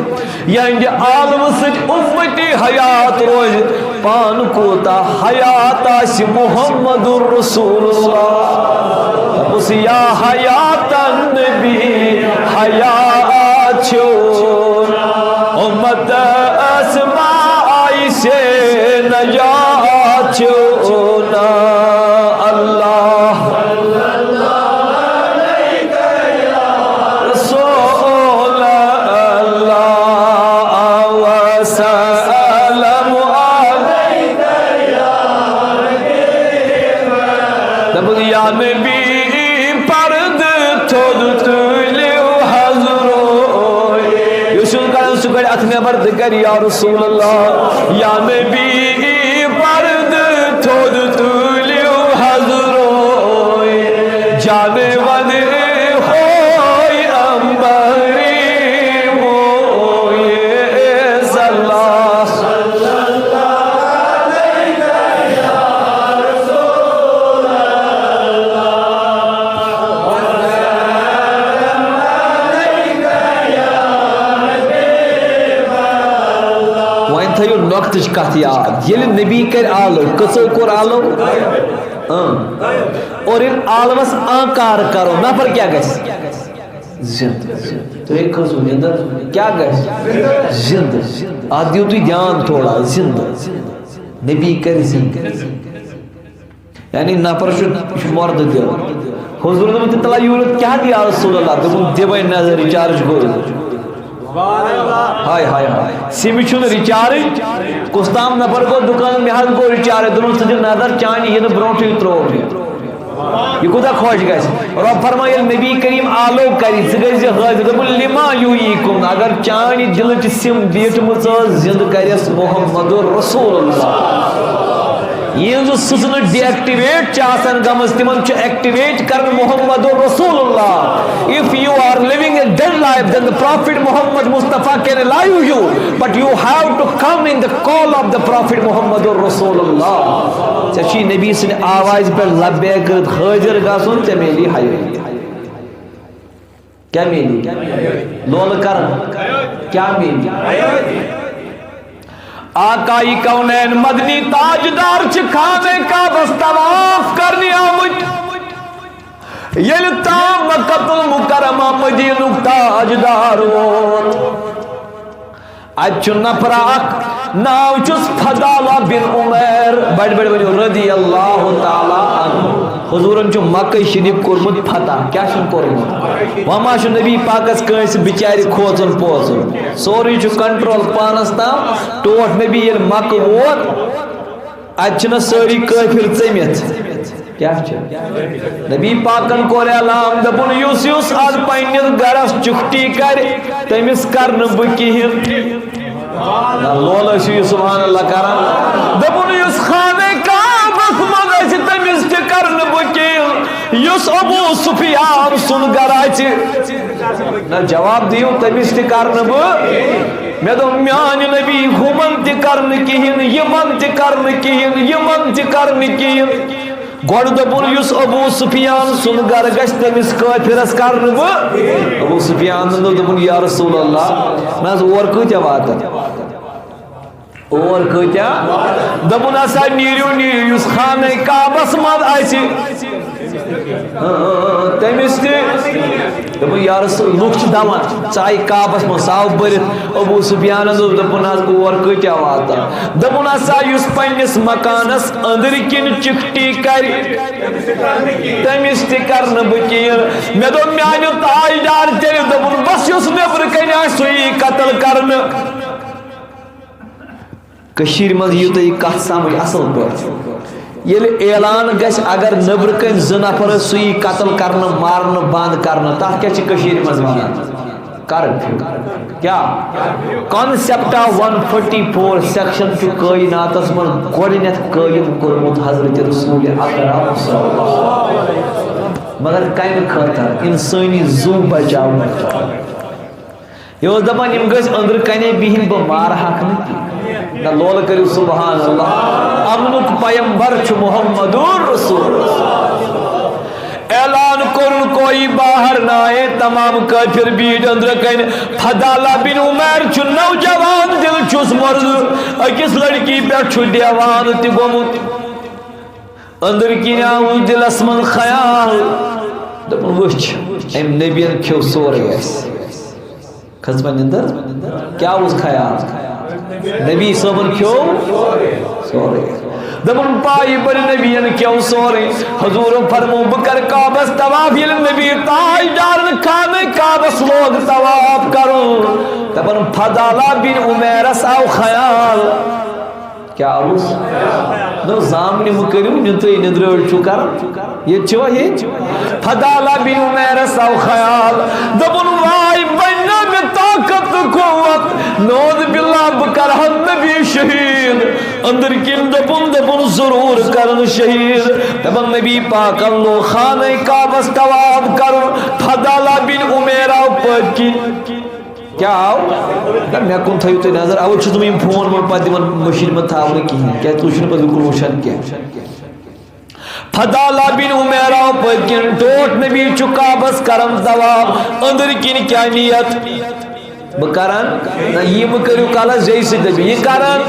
یہنٛدِ عالمہٕ سۭتۍ اُمتی حیات روزِ، پان کوٗتاہ حیات آسہِ محمد رسول اللہ۔ دوٚپُس، یا حیات النبی حیات چھُو، اُمت اسماعی سے نجات چھُو نا اللہ۔ رسول اللہ وسلم علیک۔ دوٚپُن، یا نبی پردٕ تھوٚد تُلِو حض روے۔ یُس یُن کران سُہ کڑِ اتھ نٮ۪بر تہٕ کرِ یا رسول اللہ۔ یا نبی پردٕ تھوٚد تُلِو حض روے۔ جانہٕ ونہٕ ہوے امبری موے صلی اللہ۔ وۄنۍ تھٲیِو نۄقطٕچ کتھ یاد، ییٚلہِ نبی کرِ آلو، کٔژو کوٚر آلو؟ اۭں۔ اور ییٚلہِ آلوس آنکار کرو، نفر کیٛاہ گژھِ؟ زِندٕ۔ تُہۍ کھٔژوٕ نِندٕر؟ کیٛاہ گژھِ؟ زِندٕ۔ اتھ دِیِو تُہۍ دیان تھوڑا، زِندٕ۔ نبی کرِ زِندٕ۔ یعنی نفر چھُ، یہِ چھُ مردٕ دِل۔ حضور دوٚپُن، "تہٕ تَلہ یوٗرٕ کیٛاہ دِ یا رسول اللہ؟" دوٚپُن، "دِ وۄنۍ نظر، چارج گوٚو۔" ہاے ہاے ہاے، سِمہِ چھُنہٕ ریچارج۔ کُس تام نفر گوٚو دُکان، مےٚ حظ گوٚو ریچارج۔ دوٚپُن، ژٕ دِ نظر، چانہِ یِنہٕ برونٛٹھٕے ترٛوو مےٚ۔ یہِ کوٗتاہ خۄش گژھِ۔ رۄب فرمایہِ، ییٚلہِ نبی کریم آلو کرِ، ژٕ گٔژھ زِ حٲضِر۔ دوٚپُن، لما یحییکم، اگر چانہِ دِلٕچ سِم بیٖٹھمٕژ ٲس، زِندٕ کرٮ۪س محمد رسول اللہ۔ یِہنٛز سٕژنہٕ deactivate چھِ آسان گٔمٕژ، تِمن چھُ activate کران محمد رسول اللہ۔ If you are living a dead life, then the Prophet Muhammad Mustafa can alive you, but you have to come in the call of the Prophet Mohammad رسول اللہ۔ ژےٚ چھُے نبی سٕنٛدِ آوازِ پٮ۪ٹھ لبیک کٔرِتھ حٲضِر گژھُن، ژےٚ میلی حیٲتی۔ کیا میلی؟ لولہٕ کرن۔ کیا میلی؟ آقای کونین مدنی تاجدار چھِ خانہ کعبس طواف کرنہِ آمٕتۍ۔ ییٚلہِ تام مکۃ المکرمہ مدینُک تاجدار ووت، اتہِ چھُ نفر اکھ، ناو چھُس فضالہ بن عمیر۔ بڑِ بڑِ ؤنِو، رضی اللہ تعالیٰ عنہ۔ حضوٗرن چھُ مکہ شریف کوٚرمُت فتح۔ کیٛاہ چھُن کوٚرمُت؟ وۄنۍ ما چھُ نبی پاکس کٲنٛسہِ بِچارِ کھوژُن پوژُن؟ سورُے چھُ control پانس تام۔ ٹوٹھ نبی ییٚلہِ مکہ ووت، اتہِ چھِنہ سٲری کٲفِر ژٔمِتھ۔ کیٛاہ چھِ؟ نبی پاکن کوٚر اعلان، دوٚپُن، یُس یُس از پننِس گرس چھُٹی کرِ، تٔمِس کرنہٕ بہٕ کِہیٖنۍ۔ نہ، لولہٕ ٲسِو یہِ سبحان اللہ کران۔ دوٚپُن، یُس خانہ کعبس منٛز آسہِ، تٔمِس تہِ کرنہٕ بہٕ کِہیٖنۍ۔ یُس ابو سفیان سُنٛد گرٕ آسہِ، نہ، جواب دِیِو، تٔمِس تہِ کرنہٕ بہٕ۔ مےٚ دوٚپ، میانہِ نبی، ہُمن تہِ کرنہٕ کِہیٖنۍ، یِمن تہِ کرنہٕ کِہیٖنۍ، یِمن تہِ کرنہٕ کِہیٖنۍ۔ گۄڈٕ دوٚپُن، یُس ابو سفیان سُنٛد گرٕ گژھِ، تٔمِس کٲفرس کرنہٕ بہٕ۔ ابو سفیانن دوٚپ، دوٚپُن، یا رسول اللہ، نہ حظ، اور کۭتیاہ واتن؟ اور کۭتیاہ؟ دوٚپُن، ہسا نیٖرِو، نیٖرِو، یُس خانہ کعبس منٛز آسہِ، اۭں، تٔمِس تہِ۔ دوٚپُن، یا رسول، لُکھ چھِ دَوان، ژاے کعبس منٛز، سُہ آو بٔرِتھ۔ ابو سفیانس دوٚپ، دوٚپُن، حظ، اور کۭتیاہ واتن؟ دوٚپُن، ہسا یُس پننِس مکانس أنٛدرۍ کِنۍ چِکٹی کرِ، تٔمِس تہِ کرنہٕ بہٕ کِہیٖنۍ۔ مےٚ دوٚپ، میانہِ تاجدار تیٚلہِ، دوٚپُن، بس یُس نیٚبرٕ کنہِ آسہِ، سُہ یی قتل کرنہٕ۔ کٔشیٖرِ منٛز یِیِو تۄہہِ یہِ کَتھ سَمٕجھ اَصٕل پٲٹھۍ۔ ییٚلہِ اعلان گژھِ، اگر نیٚبرٕ کَنۍ زٕ نفر ٲسۍ، سُہ یی قتل کرنہٕ، مارنہٕ، بنٛد کرنہٕ۔ تَتھ کیٛاہ چھِ کٔشیٖرِ منٛز وَنان؟ Curfew۔ کیٛاہ؟ Concept of one forty four section چھُ کٲیناتَس منٛز گۄڈٕنٮ۪تھ قٲیِم کوٚرمُت حضرت رسول اکرم صلی اللہ علیہ وسلم۔ مگر کَمہِ خٲطرٕ؟ اِنسٲنی زُو بچاونہٕ خٲطرٕ۔ یہِ اوس دَپان، یِم گٔژھۍ أنٛدرٕ کَنے بِہِنۍ، بہٕ مارٕ ہاکھ نہٕ کینٛہہ۔ نہ، لولہٕ کٔرِو سبحان اللہ۔ اَمنُک پیمبر چھُ محمد رسول۔ اعلان کوٚرُن، کوئی باہر نہ آئے، تمام کٲفِر بیٖٹھۍ أنٛدرٕ کَنہِ۔ فضالہ بن عمیر چھُ نوجوان، دِل چھُس مۄرزٕ، أکِس لڑکی پٮ۪ٹھ چھُ دیوانہٕ تہِ گوٚمُت۔ أنٛدرٕ کِنۍ آو دِلس منٛز خیال، دوٚپُن، وٕچھ، أمۍ نبیَن کھیوٚو سورُے اَسہِ۔ کھٔژ وۄنۍ نِندٕر؟ کیٛاہ اوس خیال؟ نبی صٲبن کھیوٚو سورُے۔ دوٚپُن، پایہِ بٔرۍ نبیَن کھیوٚو سورُے۔ حضوٗرن فرموو، بہٕ کرٕ کعبس طواف۔ ییٚلہِ نبی تاجدارن خانہ کعبس لوگ طواف کرُن، دَپان، فضالہ بن عمیرس آو خیال۔ کیٛاہ اوس؟ دوٚپ، زامنہِ مہٕ کٔرِو، نیٚنٛدرٕے نیٚنٛدرٲر چھُو کران۔ ییٚتہِ چھِوا ییٚتہِ؟ فضالہ بن عمیرس آو خیال، دوٚپُن، واے، بنہِ نا مےٚ طاقت تہٕ قوت، نعوذ باللہ، بہٕ کرٕ ہا نبی شہیٖد۔ أنٛدٕرۍ کِنۍ دوٚپُن، دوٚپُن، ضروٗر کرن شہیٖد۔ دَپان، نبی پاکن لوگ خانہ کعبس طواف کرُن، فضالہ بن عمیر آو پٔتۍ کِنۍ۔ کیٛاہ آو؟ نہ، مےٚ کُن تھٲیِو تُہۍ نظر، اَوَے چھُس نہٕ بہٕ یِم فون وون پَتہٕ دِوان مٔشیٖد منٛز تھاونہٕ کِہیٖنۍ، کیٛازِ تُہۍ چھِو نہٕ پَتہٕ بِلکُل وٕچھان کینٛہہ۔ فضالہ بن عمیر آو پٔتۍ کِنۍ، ٹوٹھ نبی چھُ کعبَس کران طواف، أنٛدٕرۍ کِنۍ کیٛاہ نیت؟ بہٕ کران؟ نہ، یہِ مہٕ کٔرِو کلس زیٚیہِ سۭتۍ دٔپِو، یہِ کران؟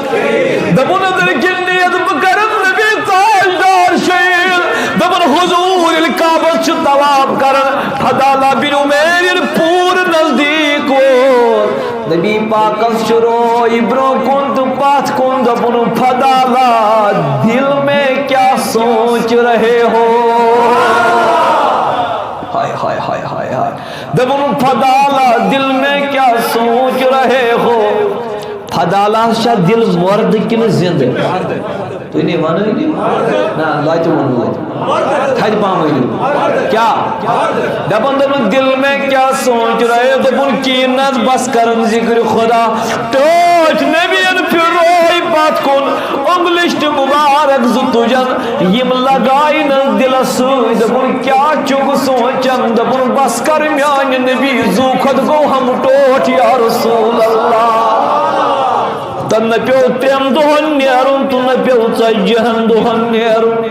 دوٚپُن، أنٛدرٕ کِنۍ نیت، بہٕ کرن نبی تاجدار شہیٖد۔ دوٚپُن، حضوٗر ییٚلہِ کعبس چھُ طواف کران، فضالہ بن عمیر ییٚلہِ پوٗرٕ نزدیٖک ووت، نبی پاکس چھُ روے برٛونٛہہ کُن تہٕ پتھ کُن، دوٚپُن، فضالہ، دل میں کیا سوچ رہے ہو؟ ہائے، ہائے، ہائے، ہائے، ہائے۔ دوٚپُن، فضالہ، دل میں کیا سوچ رہے ہو؟ فضالہ، چھا دل مردٕ کِنہٕ زِندٕ؟ تُہۍ نے وَنٲنی؟ نہ، لَتہِ ووٚنوٕ۔ تھدِ پہم ؤنِو۔ کیا؟ دَپان، دوٚپُن، دِل میں کیا سوچ رہے؟ دوٚپُن، کِہیٖنۍ نہٕ حظ، بس کرن ذکر خدا۔ ٹٲٹھۍ نبیَن پھِرٲے پتھ کُن، اُنگلِشٹ مُبارک زٕ تُجن، یِم لگایہِ نہٕ دِلس سۭتۍ۔ دوٚپُن، کیٛاہ چھُکھ سونٛچان؟ دوٚپُن، بس کر میٛانہِ نبی زُو کھۄتہٕ گوٚو ہم ٹوٹھ، یا رسول اللہ۔ تہٕ نہ پیوٚو ترٛٮ۪ن دۄہن نیرُن تہٕ نہ پیوٚو ژتجی ہن دۄہن نیرُن۔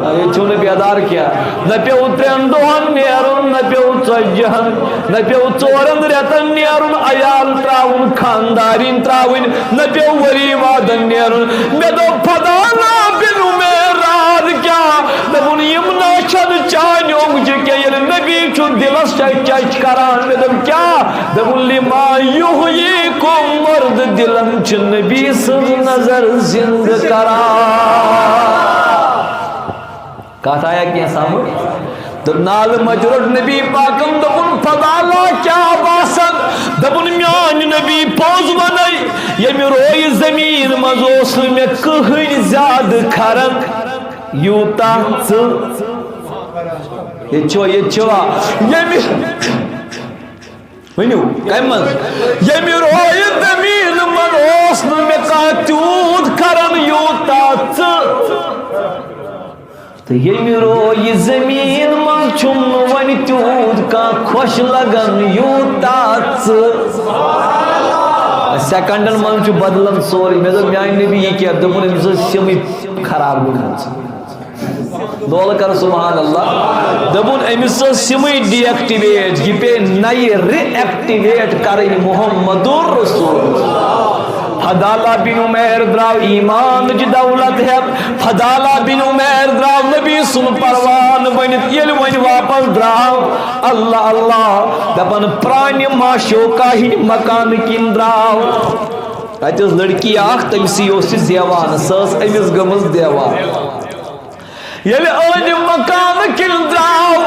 ییٚتہِ چھُو نہٕ بیدار کینٛہہ۔ نہ پیوٚو ترٛٮ۪ن دۄہن نیرُن، نہ پیوٚو ژتجی ہن، نہ پیوٚو ژورن رٮ۪تن نیرُن، عیال ترٛاوُن، خاندارِنۍ ترٛاوٕنۍ، نہ پیوٚو ؤری وادن نیرُن۔ مےٚ دوٚپ، فضالہ بن عمیر راز کیٛاہ؟ دوٚپُن، یِم نہ چھَنہٕ چانہِ اونٛگجہِ کینٛہہ۔ ییٚلہِ نبی چھُ دِلس چچ چچ کران، مےٚ دوٚپ، کیٛاہ؟ دوٚپُن، لما یحییکم، مردٕ دِلن چھِ نبی سٕنٛز نظر زِندٕ کران۔ کتھ آیا کینٛہہ سمجھ؟ تہٕ نالہٕ مچہِ روٚٹ نبی پاکن، دوٚپُن، فضالہ کیٛاہ باسان؟ دوٚپُن، میٛانہِ نبی پوٚز ونے، ییٚمہِ رویہِ زمین منٛز اوس نہٕ مےٚ کٕہٕنۍ زیادٕ کھران یوٗتاہ ژٕ۔ ییٚتہِ چھُوا، ییٚتہِ چھُوا؟ ییٚمہِ ؤنِو، کَمہِ منٛز؟ ییٚمہِ رویہِ زٔمیٖنہٕ منٛز اوس نہٕ مےٚ کانٛہہ تیوٗت کھران یوٗتاہ ژٕ۔ تہٕ ییٚمہِ رویہِ زٔمیٖن منٛز چھُم نہٕ وۄنۍ تیوٗت کانٛہہ خۄش لگان یوٗتاہ ژٕ۔ سیکنڈن منٛز چھُ بدلان سورُے۔ مےٚ دوٚپ، میٛانہِ نبی، یہِ کیٛاہ؟ دوٚپُن، أمِس ٲس سِمٕے خراب گٔمٕژ۔ لولہٕ کر سبحان اللہ۔ دوٚپُن، أمِس ٲس سِمٕے ڈی ایکٹیویٹ، یہِ پیٚیہِ نَیہِ ری ایکٹیویٹ کرٕنۍ محمد رسول۔ فضالہ بن عمیر درٛاو ایمانٕچ دولت ہٮ۪تھ۔ فضالہ بن عمیر درٛاو نبی سُنٛد پروان بٔنِتھ۔ ییٚلہِ وۄنۍ واپس درٛاو، اللہ اللہ دپان، پرٛانہِ معشوقہ ہٕنٛدۍ مکانہٕ کِنۍ درٛاو۔ تتہِ ٲس لڑکی اکھ، تٔمۍ سٕے اوس یہِ دیوانہٕ، سۄ ٲس أمِس گٔمٕژ دیوانہٕ۔ ییٚلہِ أہنٛدِ مکانہٕ کِنۍ درٛاو،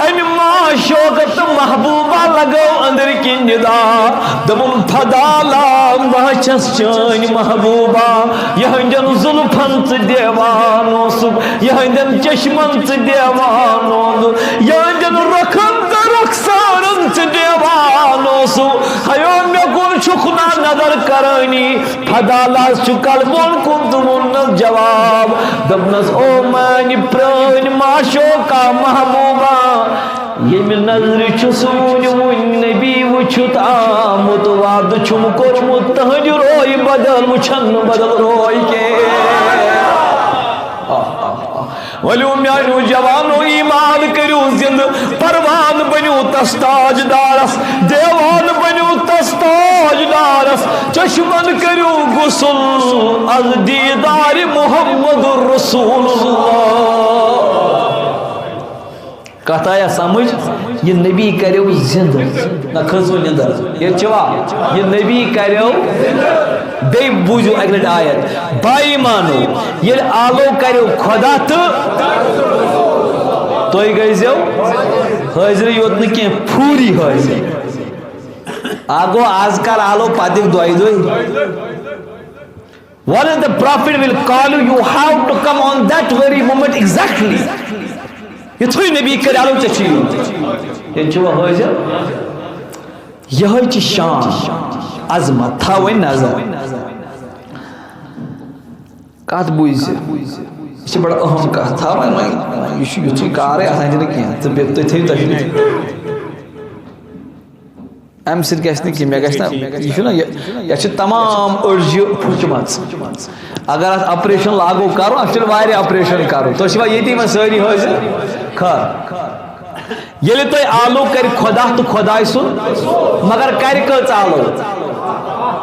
أمۍ معشوقہ تہٕ محبوبہ لگٲو أنٛدرۍ کِنۍ ندا۔ دوٚپُن، فضالہ، بہٕ چھَس چٲنۍ محبوبہ، یِہنٛدٮ۪ن زُلفن ژٕ دیوان اوسُکھ، یِہنٛدٮ۪ن چشمن ژٕ دیوان اوسُکھ، یِہنٛدٮ۪ن رۄخن تہٕ رۄخسارن ژٕ دیوان اوسُکھ۔ ہیو، مےٚ کُن چھُکھ نا نظر کرٲنی۔ فضالہس چھُ قلبن کُن تہٕ ووٚننس جواب، دوٚپنس، او میانہِ پرٲنۍ معشوقہ محبوبہ، ییٚمہِ نظرِ چھُس وُنہِ وُنہِ نبی وُچھِتھ آمُت، وعدٕ چھُم کوٚرمُت تٕہٕنٛدِ روے بدل، وُچھن نہٕ بدل روے کینٛہہ۔ ؤلِو میانیو جوانو، ایمان کٔرِو زِندٕ، پروان بٔنِو تس تاجدارس، دیوان بٔنِو تس تاجدارس، چشمن کٔرِو غسل از دیدار محمد رسول اللہ۔ کتھ آیا سمجھ؟ یہِ نبی کریو زِندٕ۔ نہ کھٔژوٕ نِندر۔ ییٚتہِ چھِ وا؟ یہِ نبی کریو۔ بیٚیہِ بوٗزِو اَکہِ لَٹہِ آیت۔ با ایمانو، ییٚلہِ آلو کریو خۄدا تہٕ تُہۍ گٔژھۍزیو حٲضرٕے یوت نہٕ کینٛہہ، پھوٗری حٲضِر۔ آ گوٚو آز کر آلو پتہٕ دۄیہِ دۄہہِ۔ What is the prophet will call you, you have to come on that very moment exactly. یُتھُے نبی کرِ آلو ژےٚ چھُ یُن۔ ییٚتہِ چھُ وۄنۍ حٲضِر۔ یِہوٚے چھِ شان، عظمت، تھاو وۄنۍ نظر۔ کَتھ بوٗزِ؟ یہِ چھِ بڑٕ اہم کَتھ۔ تھاو وۄنۍ، وۄنۍ، یہِ چھُ یُتھُے کارٕے، اَتھ اَندِ نہٕ کینٛہہ۔ تہٕ بیٚیہِ تُہۍ تھٲیِو تَشریٖف۔ اَمہِ سۭتۍ گژھِ نہٕ کینٛہہ، مےٚ گژھِ نہ، یہِ چھُنہ، یہِ، یَتھ چھِ تمام أڈجہِ پھُچمَژ۔ اگر اَتھ آپریشن لاگو کَرُن، اَتھ چھِ واریاہ آپریشن کَرُن۔ تُہۍ چھِوا ییٚتی وۄنۍ سٲری حٲضِر؟ خٲر۔ ییٚلہِ تۄہہِ آلو کَرِ خۄدا تہٕ خۄداے سُنٛد، مگر کَرِ کٔژ آلو؟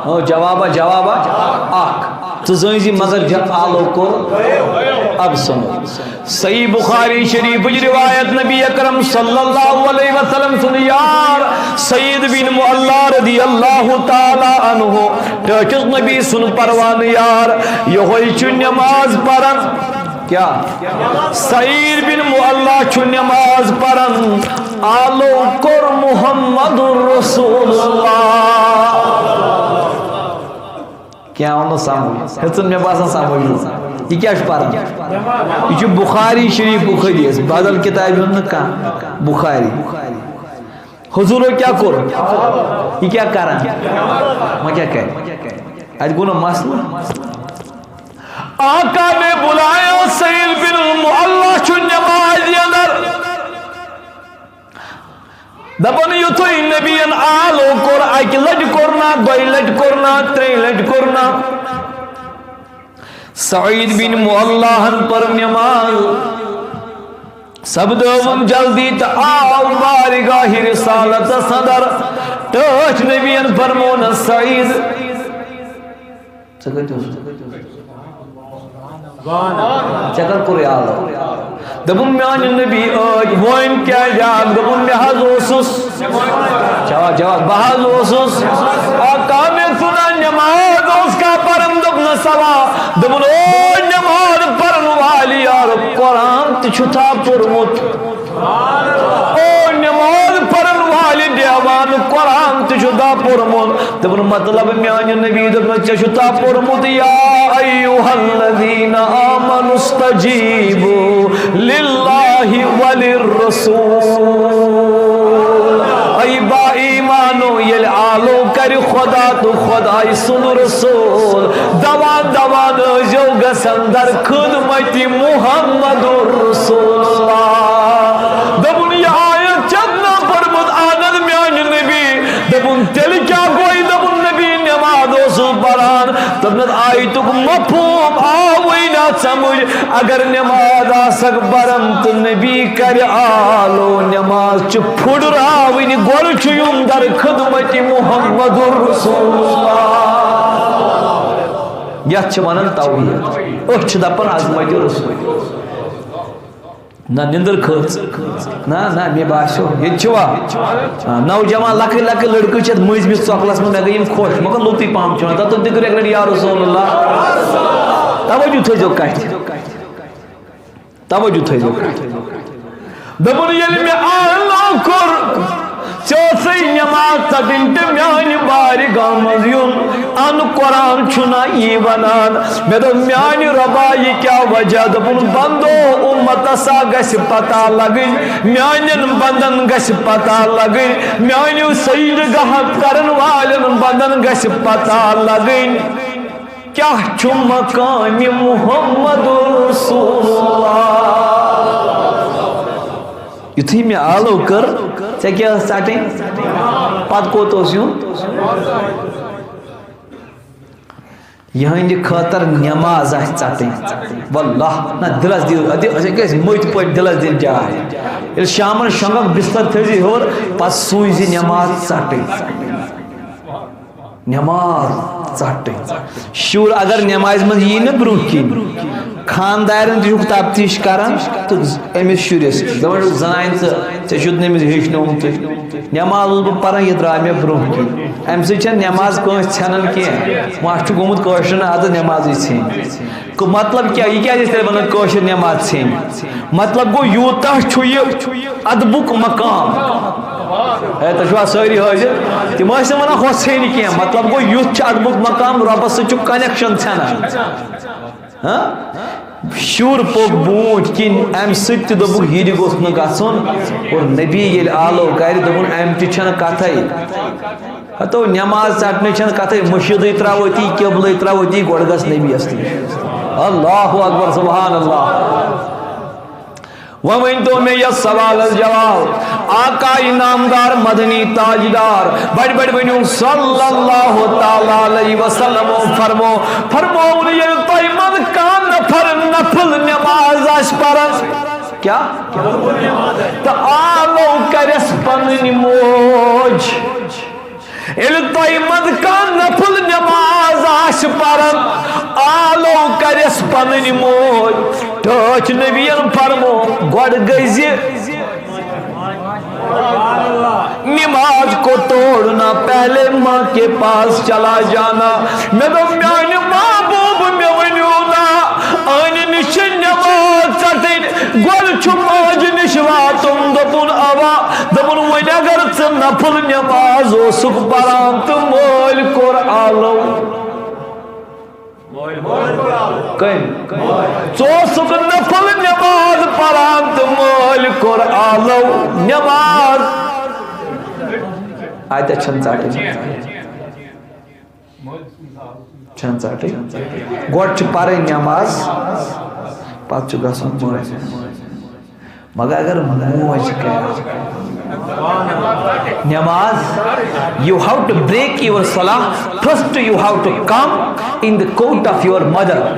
ہو، جوابا، جوابا، اَکھ۔ ژٕ زٲنۍ زِ مگر جب آلو کوٚر، اب سُنو۔ صحیح بخاری شریفٕچ روایت، نبی اکرم صلی اللہ علیہ وسلم سُنٛد یار سعید بن معلیٰ رضی اللہ تعالیٰ عنہ، ٹٲٹھِس نبی سُنٛد پروانہٕ یار، یِہوٚے چھُ نٮ۪ماز پران۔ کیا؟ سعید بن معلیٰ چھُ نماز پران، آلو کوٚر محمد رسول اللہ۔ کیا ووٚنُس سمجھ؟ ہیٚژٕن مےٚ باسان سمجھ نہٕ۔ یہِ کیٛاہ چھُ پران؟ یہِ چھُ بخاری شریفُک حدیث، بدل کتابہِ ہُنٛد نہٕ کانٛہہ، بخاری۔ حضورو کیا کوٚر؟ یہِ کیا کران؟ وۄنۍ کیا کرِ؟ اتہِ گوٚو نہ مسلہٕ؟ آقا نے بلایا، سعید بن معلیٰ چھُ نمازِ اندر۔ دپان یُتھُے نبیَن آلو کوٚر، اکہِ لٹہِ کوٚر نا، دۄیہِ لٹہِ کوٚر نا، ترٛیٚیہِ لٹہِ کوٚر نا، سعید بن معلیٰ ہن پٔر نماز۔ سپدٲوٕن جلدی تہٕ آو بارگاہِ رسالتس اندر۔ ٹٲٹھۍ نبیَن فرموونس، سعید، ژٕ کتہِ اوسُکھ؟ ژےٚ کر کوٚرُے آلو؟ دوٚپُن، میانہِ نبی ٲدۍ۔ وۄنۍ کیٛاہ یاد؟ دوٚپُن، مےٚ حظ اوسُس۔ جواب، جواب، بہٕ حظ اوسُس۔ آقا مےٚ سُنٛد نماز اوس کانٛہہ پران؟ دوٚپنس، اوا۔ دوٚپُن، او نماز پرن والی یارٕ، قرآن تہِ چھُتھا پوٚرمُت؟ او نماز پرن والہِ دیوان، قرآن تہِ چھُتھا پوٚرمُت؟ دوٚپُن، مطلب میانہِ نبی دوٚپمَس، ژےٚ چھُتھا پوٚرمُت، یا ایھا الذین آمنوا استجیبوا للہ وللرسول۔ اے با ایمانو، ییٚلہِ آلو کرِ خدا تہٕ خدایہِ سُنٛد رسول، دوان دوان ٲسۍزیو گژھان در خدمت محمد رسول اللہ۔ دوٚپُن، یہِ آیت چھَتھ نا پٔرمٕژ؟ اہن حظ، میانہِ نبی۔ دوٚپُن، تیٚلہِ کیٛاہ گوٚو؟ دوٚپُن، نبی نماز اوسُس پران۔ دوٚپنَس، آیتُک مفہوم آوٕے نہ سمجھ۔ اگر نماز آسکھ پران تہٕ نبی کرِ آلو، نماز چھِ پھُٹراوٕنۍ، گۄڈٕ چھُ یُن در خدمت محمد رسول اللہ۔ یتھ چھِ ونان توحید۔ أسۍ چھِ دپان عظمت رسول۔ نہ، نندر کھٔژ۔ نہ، نہ، مےٚ باسیو، ییٚتہِ چھُوا؟ آ، نوجوان لۄکٕٹۍ لۄکٕٹۍ لڑکہٕ چھِ یَتھ مٔنٛزمِس ژۄکلَس منٛز، مےٚ گٔے یِم خۄش، مگر لوٚتُے پہم چھِ وَنان، تَتھ دوٚپ تہِ کٔرِو اَکہِ لَٹہِ یا رسول اللہ۔ توجہ تھٲیزیو کَتھِ۔ توجہ تھٲیزیو کَتھِ۔ دوٚپُن، ییٚلہِ مےٚ آلو کوٚر، ژےٚ ٲسٕے نٮ۪ماز ژٹٕنۍ تہٕ میانہِ بارگاہ منٛز یُن۔ ان قرآن چھُنا یی ونان؟ مےٚ دوٚپ، میانہِ رۄبا، یہِ کیٛاہ وجہ؟ دوٚپُن، بندو، اُمتس ہا گژھِ پتہ لگٕنۍ، میانٮ۪ن بندن گژھِ پتہ لگٕنۍ، میانیو سجدٕ گاہ کرن والٮ۪ن بندن گژھِ پتہ لگٕنۍ۔ کیٛاہ چھُ مقامِ محمد رسول اللہ؟ یُتھُے مےٚ آلو کٔر، ژےٚ کیٛاہ ٲس ژَٹٕنۍ؟ پَتہٕ کوٚت اوس یُن؟ یِہٕنٛدِ خٲطرٕ نٮ۪ماز آسہِ ژَٹٕنۍ۔ واللہ، نہ، دِلَس دِیِو، اَدٕ أسۍ گٔژھۍ مٔتۍ پٲٹھۍ دِلَس دِنۍ جاے۔ ییٚلہِ شامَن شۄنٛگَکھ بِستَر تھٲیزِ ہیوٚر، پَتہٕ سوٗزِ نٮ۪ماز ژَٹٕنۍ۔ نٮ۪ماز ژَٹٕنۍ۔ شُر اگر نٮ۪مازِ منٛز یی نہٕ برٛونٛہہ کِنۍ، خانٛدارٮ۪ن تہِ چھُکھ تفتیٖش کران تہٕ أمِس شُرِس دَپان چھُکھ، زَنانہِ ژٕ، ژےٚ چھُتھ نہٕ أمِس ہیٚچھنومُتُے۔ نٮ۪ماز اوسُس بہٕ پَران، یہِ درٛاو مےٚ برٛونٛہہ کِنۍ۔ اَمہِ سۭتۍ چھَنہٕ نٮ۪ماز کٲنٛسہِ ژھٮ۪نان کینٛہہ۔ وۄنۍ اَتھ چھُ گوٚمُت کٲشرٮ۪ن عادت نٮ۪مازٕے ژھیٚنۍ۔ گوٚو مطلب کیٛاہ؟ یہِ کیٛازِ ٲسۍ تیٚلہِ وَنان کٲشِر نٮ۪ماز ژھیٚنۍ؟ مطلب گوٚو، یوٗتاہ چھُ یہِ ادبُک مقام۔ ہے، تُہۍ چھِوا سٲری حٲضِر؟ تِم ٲسۍ نہٕ وَنان، ہۄ ژھیٚنۍ کینٛہہ۔ مطلب گوٚو، یُتھ چھُ ادبُک مقام، رۄبَس سۭتۍ چھُ connection ژھٮ۪نان۔ ہاں؟ شُر پوٚک برٛونٛٹھ کِنۍ، اَمہِ سۭتۍ تہِ دوٚپُکھ، یہِ تہِ گوٚژھ نہٕ گژھُن۔ اور نبی ییٚلہِ آلو کَرِ، دوٚپُن، اَمہِ تہِ چھَنہٕ کَتھَے۔ ہتو نماز ژٹنٕچ چھنہٕ کتھے، مشیدٕے تراوتی، قبلے تراوتی، گۄڈٕ گژھ نبیس نِش۔ اللہ اکبر، سبحان اللہ۔ وۄنۍ ؤنۍ تو مےٚ یتھ سوالس جواب، آقا انعامدار مدنی تاجدار، بڑ بڑ ؤنِو صلی اللہ تعالی علیہ وسلم فرمو، فرمووُن ییٚلہِ تۄہہِ منٛز کانٛہہ نفر نفل نماز آسہِ پران، کیا؟ تہٕ آلو کرٮ۪س پنٕنۍ موج۔ ییٚلہِ تۄہہِ منٛز کانٛہہ نفل نماز آسہِ پران، آلو کرٮ۪س پنٕنۍ موج۔ ٹٲٹھۍ نبیَن فرمو، گۄڈٕ گٔژھۍ زِ نماز کو توڑنا، پہلے ماں کے پاس چلا جانا۔ مےٚ دوٚپ، میانہِ محبوب، مےٚ ؤنِو نا، أہنٛدِ نِش چھِ نماز نفل نماز اوسُکھ پران تہٕ مٲلۍ کوٚر آلو۔ کٔمۍ؟ ژٕ اوسُکھ نفل نماز پران تہٕ مٲلۍ کوٚر آلو۔ نماز۔ اَتہِ چھَنہٕ ژَٹٕنۍ۔ چھَنہٕ ژَٹٕنۍ۔ گۄڈٕ چھِ پَرٕنۍ نماز، پَتہٕ چھُ گژھُن مٲلِس۔ مگر اگر موج کرِ نماز، you have to break your salah. First you have to come in the court of your mother.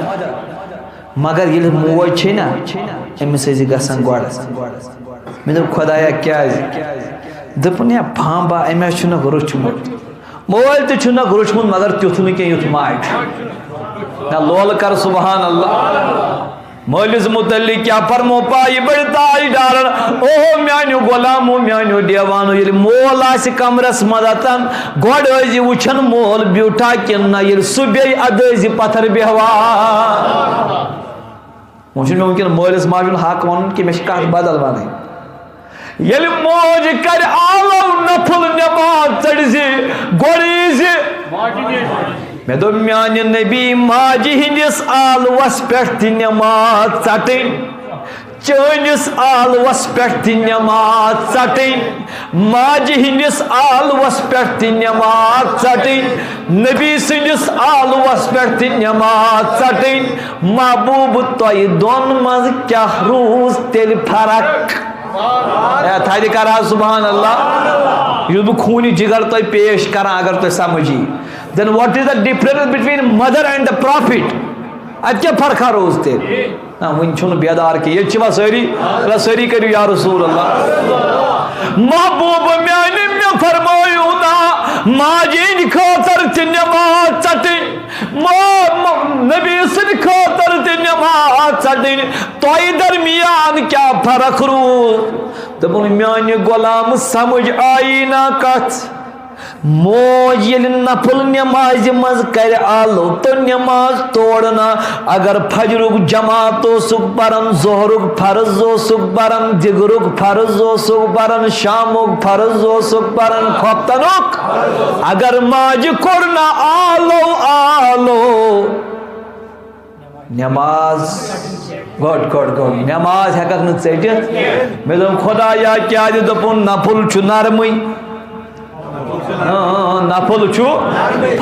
مگر ییٚلہِ موج چھے نا، أمِس ٲسۍ گژھان گۄڈٕ۔ مےٚ دوٚپ، خۄدایا، کیٛازِ؟ دوٚپُن، یا پھامبا، أمۍ حظ چھُنہٕ روٚچھمُت۔ مٲلۍ تہِ چھُنہٕ روٚچھمُت، مگر تیُتھ نہٕ کینٛہہ، یُتھ ماجہِ چھُ۔ نہ، لولہٕ کر سبحان اللہ۔ مٲلِس متعلق کیٛاہ فرمو پایہِ بٔڑۍ تاج دارن، اوہو میانیو غلامو، میانیو دیوانو، ییٚلہِ مول آسہِ کمرس منٛز اتن، گۄڈٕ ٲسۍ زِ وٕچھان مول بیوٗٹھا کِنہٕ نہ، ییٚلہِ سُہ بیٚیہِ ادٕ ٲسۍ زِ پتھر بیہوان۔ وۄنۍ چھُنہٕ مےٚ وٕنکیٚن مٲلِس ماجہِ ہُنٛد حق وَنُن کہِ مےٚ چھِ کَتھ بدل وَنٕنۍ۔ ییٚلہِ موج کَرِ آلو نفل نٮ۪ماز ژٔٹۍ زِ، گۄڈٕ یی زِ۔ مےٚ دوٚپ، میٛانہِ نبی ماجہِ ہِنٛدِس آلوَس پٮ۪ٹھ تہِ نٮ۪ماز ژَٹٕنۍ، چٲنِس آلوَس پٮ۪ٹھ تہِ نٮ۪ماز ژَٹٕنۍ۔ ماجہِ ہِنٛدِس آلوَس پٮ۪ٹھ تہِ نٮ۪ماز ژَٹٕنۍ، نبی سٕنٛدِس آلوَس پٮ۪ٹھ تہِ نٮ۪ماز ژَٹٕنۍ۔ محبوب، تۄہہِ دۄن منٛز کیٛاہ روٗز تیٚلہِ فرق؟ اے، تھدِ کر حظ سبحان اللہ۔ یُس بہٕ خوٗنہِ جگر تۄہہِ پیش کران، اگر تۄہہِ سمجھ یی، then what is the difference between mother and the prophet؟ اَتہِ کیٛاہ فرقہ روٗز تیٚلہِ؟ نہ، وٕنہِ چھُنہٕ بیدار کینٛہہ۔ ییٚتہِ چھِوا سٲری؟ اللہ، سٲری کٔرِو یا رسول اللہ۔ محبوب میانہِ، مےٚ فرمٲیِو نا، ماجہِ ہِنٛدِ خٲطرٕ تہِ نٮ۪ماز ژَٹٕنۍ، ما-، ما-، نبی سٕنٛدِ خٲطرٕ تہِ نٮ۪ماز ژَٹٕنۍ، تۄہہِ درمیان کیٛاہ فرق روٗز؟ دوٚپُن، میانہِ غلام، سمجھ آیی نا کتھ؟ موج ییٚلہِ نفل نمازِ منٛز کرِ آلو تہٕ نماز توڑ نا، اگر فجرُک جماعت اوسُکھ پران، ظہرُک فرض اوسُکھ پران، دِگرُک فرض اوسُکھ پران، شامُک فرض اوسُکھ پران، خۄفتنُک، اگر ماجہِ کوٚر نا آلو، آلو، نماز، گۄڈ، گۄڈ، گۄڈ، نماز ہٮ۪ککھ نہٕ ژٔٹِتھ۔ مےٚ دوٚپ، خۄدایا، کیٛازِ؟ دوٚپُن، نفل چھُ نرمٕے۔ اۭں، نفل چھُ،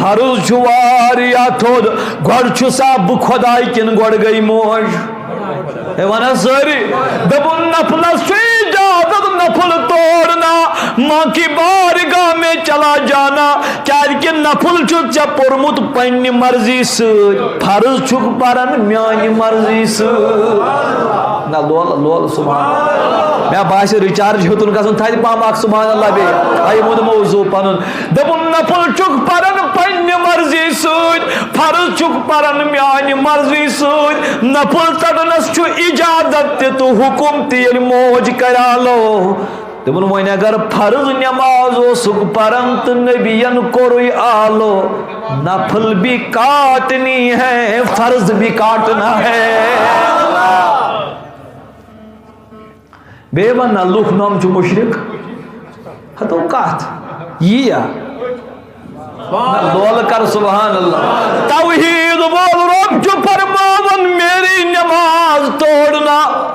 فرض چھُ واریاہ تھوٚد۔ گۄڈٕ چھُ سا بہٕ خۄداے کِنہٕ گۄڈٕ گٔے موج؟ ہے، وَنان سٲری۔ دوٚپُن، نفلس چھُ اجازت نفل توڑنا، ماں کی بارگاہ میں چلا جانا۔ کیازِ کہِ نفل چھُ ژےٚ پوٚرمُت پننہِ مرضی سۭتۍ، فرض چھُکھ پران میانہِ مرضی سۭتۍ۔ نہ لول، لول، سبحان اللہ۔ مےٚ باسہِ recharge ہیوٚتُن گژھُن تھدِ پہم اکھ سبحان اللہ بیٚیہِ۔ آ، یہِ ووٚن موضوع پنُن۔ دوٚپُن، نفل چھُکھ پران پننہِ مرضی سۭتۍ، فرض چھُکھ پران میانہِ مرضی سۭتۍ۔ نفل ژٹنس چھُ اجازت تہِ تہٕ حکم تہِ، ییٚلہِ موج کرِ آلو۔ دوٚپُن، وۄنۍ اگر فرض نماز اوسُکھ پران تہٕ نبیَن کوٚرُے آلو، نفل بھی کاٹنی ہے، فرض بھی کاٹنا ہے۔ بیٚیہِ وَن نہ لُکھ نۄم چھُ مُشرِک۔ ہتو کتھ یی یا؟ نہ، لولہٕ کر سبحان اللہ۔ توحید وول رب چھُ فرماوان، میری نماز توڑنا۔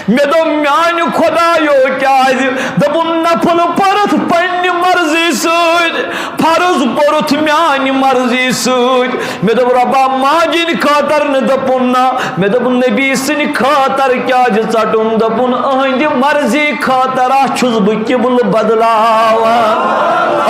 مےٚ دوٚپ، میانہِ خۄدایو، کیازِ؟ دوٚپُن، نفل پٔرٕتھ پننہِ مرضی سۭتۍ، فرض پوٚرُتھ میانہِ مرضی سۭتۍ۔ مےٚ دوٚپ، رۄبا، ماجہِ ہِنٛدِ خٲطرٕ نہٕ؟ دوٚپُن، نہ۔ مےٚ دوٚپ، نبی سٕنٛدِ خٲطرٕ کیازِ ژٹُن؟ دوٚپُن، أہنٛدِ مرضی خٲطرٕ چھُس بہٕ قبلہٕ بدلاوان،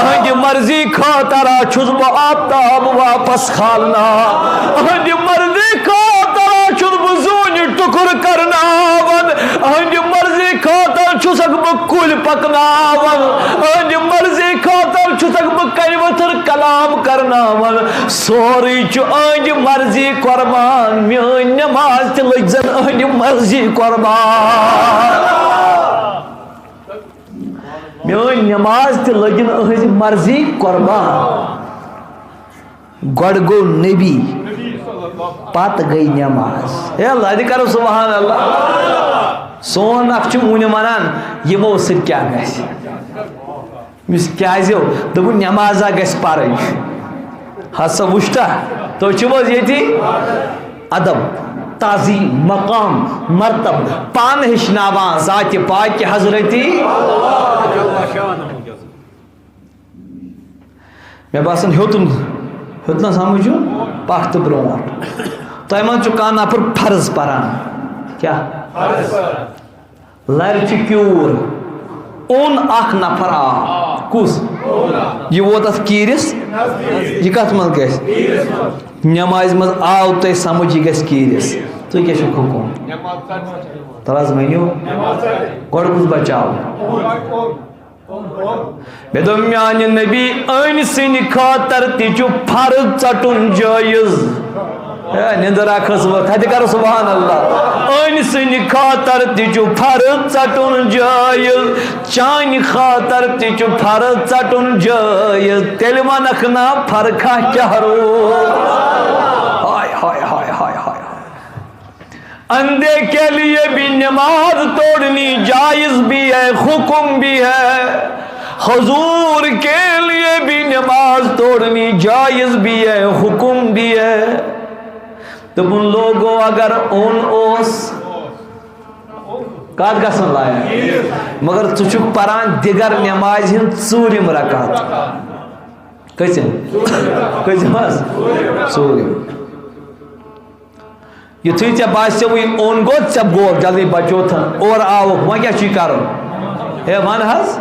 أہنٛدِ مرضی خٲطرٕ چھُس بہٕ آفتاب واپس کھالناوان، أہنٛدِ مرضی خٲطرٕ چھُس بہٕ زوٗنہِ ٹُکُر کرناوان، أہنٛدِ مرضی خٲطرٕ چھُسکھ بہٕ کُلۍ پکناوان، أہنٛدِ مرضی خٲطرٕ چھُسکھ بہٕ کنہِ ؤتھٕر کلام کرناوان۔ سورُے چھُ أہنٛدِ مرضی قربان، میٲنۍ نماز تہِ لٔج زن أہنٛدِ مرضی قربان۔ میٲنۍ نماز تہِ لٔگِن أہنٛزِ مرضی قربان۔ گۄڈٕ گوٚو نبی، پتہٕ گٔے نماز۔ ہے، لدِ کرو سبحان اللہ۔ سون اکھ چھُ وُنہِ ونان، یِمو سۭتۍ کیٛاہ گژھِ؟ أمِس کیٛازِ؟ دوٚپُن، نٮ۪مازا گژھِ پَرٕنۍ۔ ہسا وٕچھتا، تُہۍ چھِو حظ ییٚتی؟ ادب، تعظیم، مقام، مرتب، پانہٕ ہیٚچھناوان ذاتِ پاکہِ حضرتی۔ مےٚ باسان، ہیوٚتُن، ہیوٚت نہ سمجھُن، پَتھ تہٕ برونٛٹھ۔ تۄہہِ منٛز چھُ کانٛہہ نفر فرض پران۔ کیٛاہ؟ فرض پران۔ لرِ چھِ کیوٗر، اوٚن اکھ نفر آو۔ کُس؟ یہِ ووت اَتھ کیٖرِس۔ یہِ کَتھ منٛز گژھِ؟ نٮ۪مازِ منٛز آو تۄہہِ سمجھ، یہِ گژھِ کیٖرِس۔ تُہۍ کیٛاہ چھُو حُکُم؟ تَلہٕ حظ ؤنِو۔ گۄڈٕ کُس بچاو؟ مےٚ دوٚپ، میانہِ نبی، أمۍ سٕنٛدِ خٲطرٕ تہِ چھُ فرض ژَٹُن جٲیِز۔ ہے، نِندٕر ہا کھٔژ وۄنۍ، تھدِ کَرو سبحان اللہ۔ أمۍ سٕنٛدِ خٲطرٕ تہِ چھُ فرض ژَٹُن جٲیِز، چانہِ خٲطرٕ تہِ چھُ فرض ژَٹُن جٲیِز۔ تیٚلہِ وَنکھ نا فرقہ کیٛاہ روٗد؟ ہاے، ہاے، ہاے، ہاے، ہاے، ہاے۔ اندھے کے لیے بھی نماز توڑنی جائز بھی ہے، حکم بھی ہے۔ حضور کے لیے بھی نماز توڑنی جائز بھی ہے، حکم بھی ہے۔ دوٚپُن، لوگو، اگر اوٚن اوس، کَتھ گژھن لایق؟ مگر ژٕ چھُکھ پران دِگر نمازِ ہٕنٛز ژوٗرِم رکعت۔ کٔژِم؟ کٔژِم حظ؟ ژوٗرِم۔ یُتھُے ژےٚ باسیوُے اوٚن گوٚو، ژےٚ گوٚو، جلدی بچوتھن، اورٕ آوُکھ، وۄنۍ کیٛاہ چھُے کَرُن؟ ہے وَن حظ،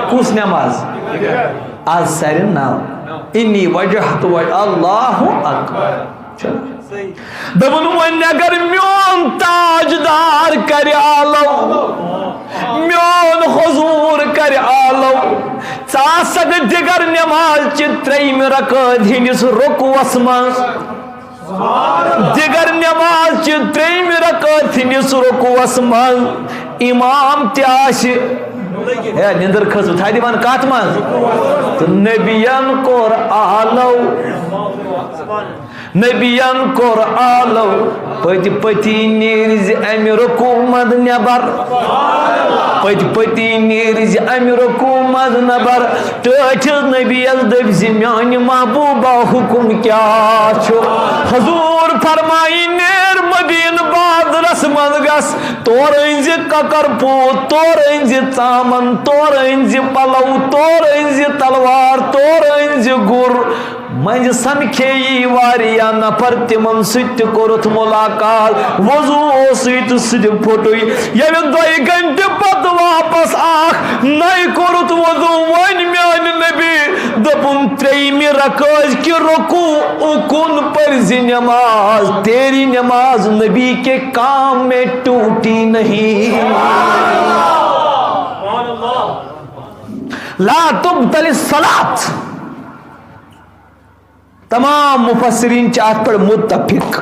کُس نٮ۪ماز؟ از سرِ نو۔ انی وجہت وجہ، اللہ اکبر۔ چھُ؟ دوٚپُن، وۄنۍ اگر میون تاجدار کرِ آلو، میون حضور کرِ آلو، ژٕ آسکھ دِگر نٮ۪ماز چہِ ترٛیٚیِمہِ رکٲژ ہٕنٛدِس رکوعس منٛز۔ دِگر نٮ۪ماز چہِ ترٛیٚیِمہِ رکٲژ ہٕنٛدِس رکوعس منٛز اِمام تہِ آسہِ۔ ہے، نِندٕر کھٔژ، تھدِ وَن کَتھ منٛز؟ تہٕ نبیَن کوٚر آلو۔ نبیَن کوٚر آلو۔ پٔتۍ پٔتی نیرِ زِ اَمہِ رکوع منٛز نٮ۪بر۔ پٔتۍ پٔتی نیرِ زِ اَمہِ رکوع منٛز نٮ۪بر۔ ٹٲٹھِس نبیَس دٔپۍ زِ، میانہِ محبوبہ، حکم کیٛاہ چھُ؟ حضور فرمایہِ، نیر مدینہٕ بازرس منٛز گژھ، تورٕ أنۍ زِ کۄکر پوٗت، تورٕ أنۍ زِ ژامن، تورٕ أنۍ زِ پلو، تورٕ أنۍ زِ تلوار، تورٕ أنۍ زِ گُر۔ منٛزِ سمکھے یی واریاہ نفر، تِمن سۭتۍ تہِ کوٚرُتھ ملاقات۔ وضو اوسُے تہٕ سُہ تہِ پھوٚٹُے۔ ییٚلہِ دۄیہِ گھنٹہِ پتہٕ واپس آکھ، نَے کوٚرُتھ وضو۔ وۄنۍ میانہِ نبی دوٚپُن، ترٛیٚیِمہِ رکٲژ کہِ رکوع اُکُن پٔرۍ زِ نماز، تیری نماز نبی کے کام میں ٹوٹی نہیں۔ لا تبطل الصلاۃ۔ تمام مفسرین چھِ اتھ پٮ۪ٹھ متفق۔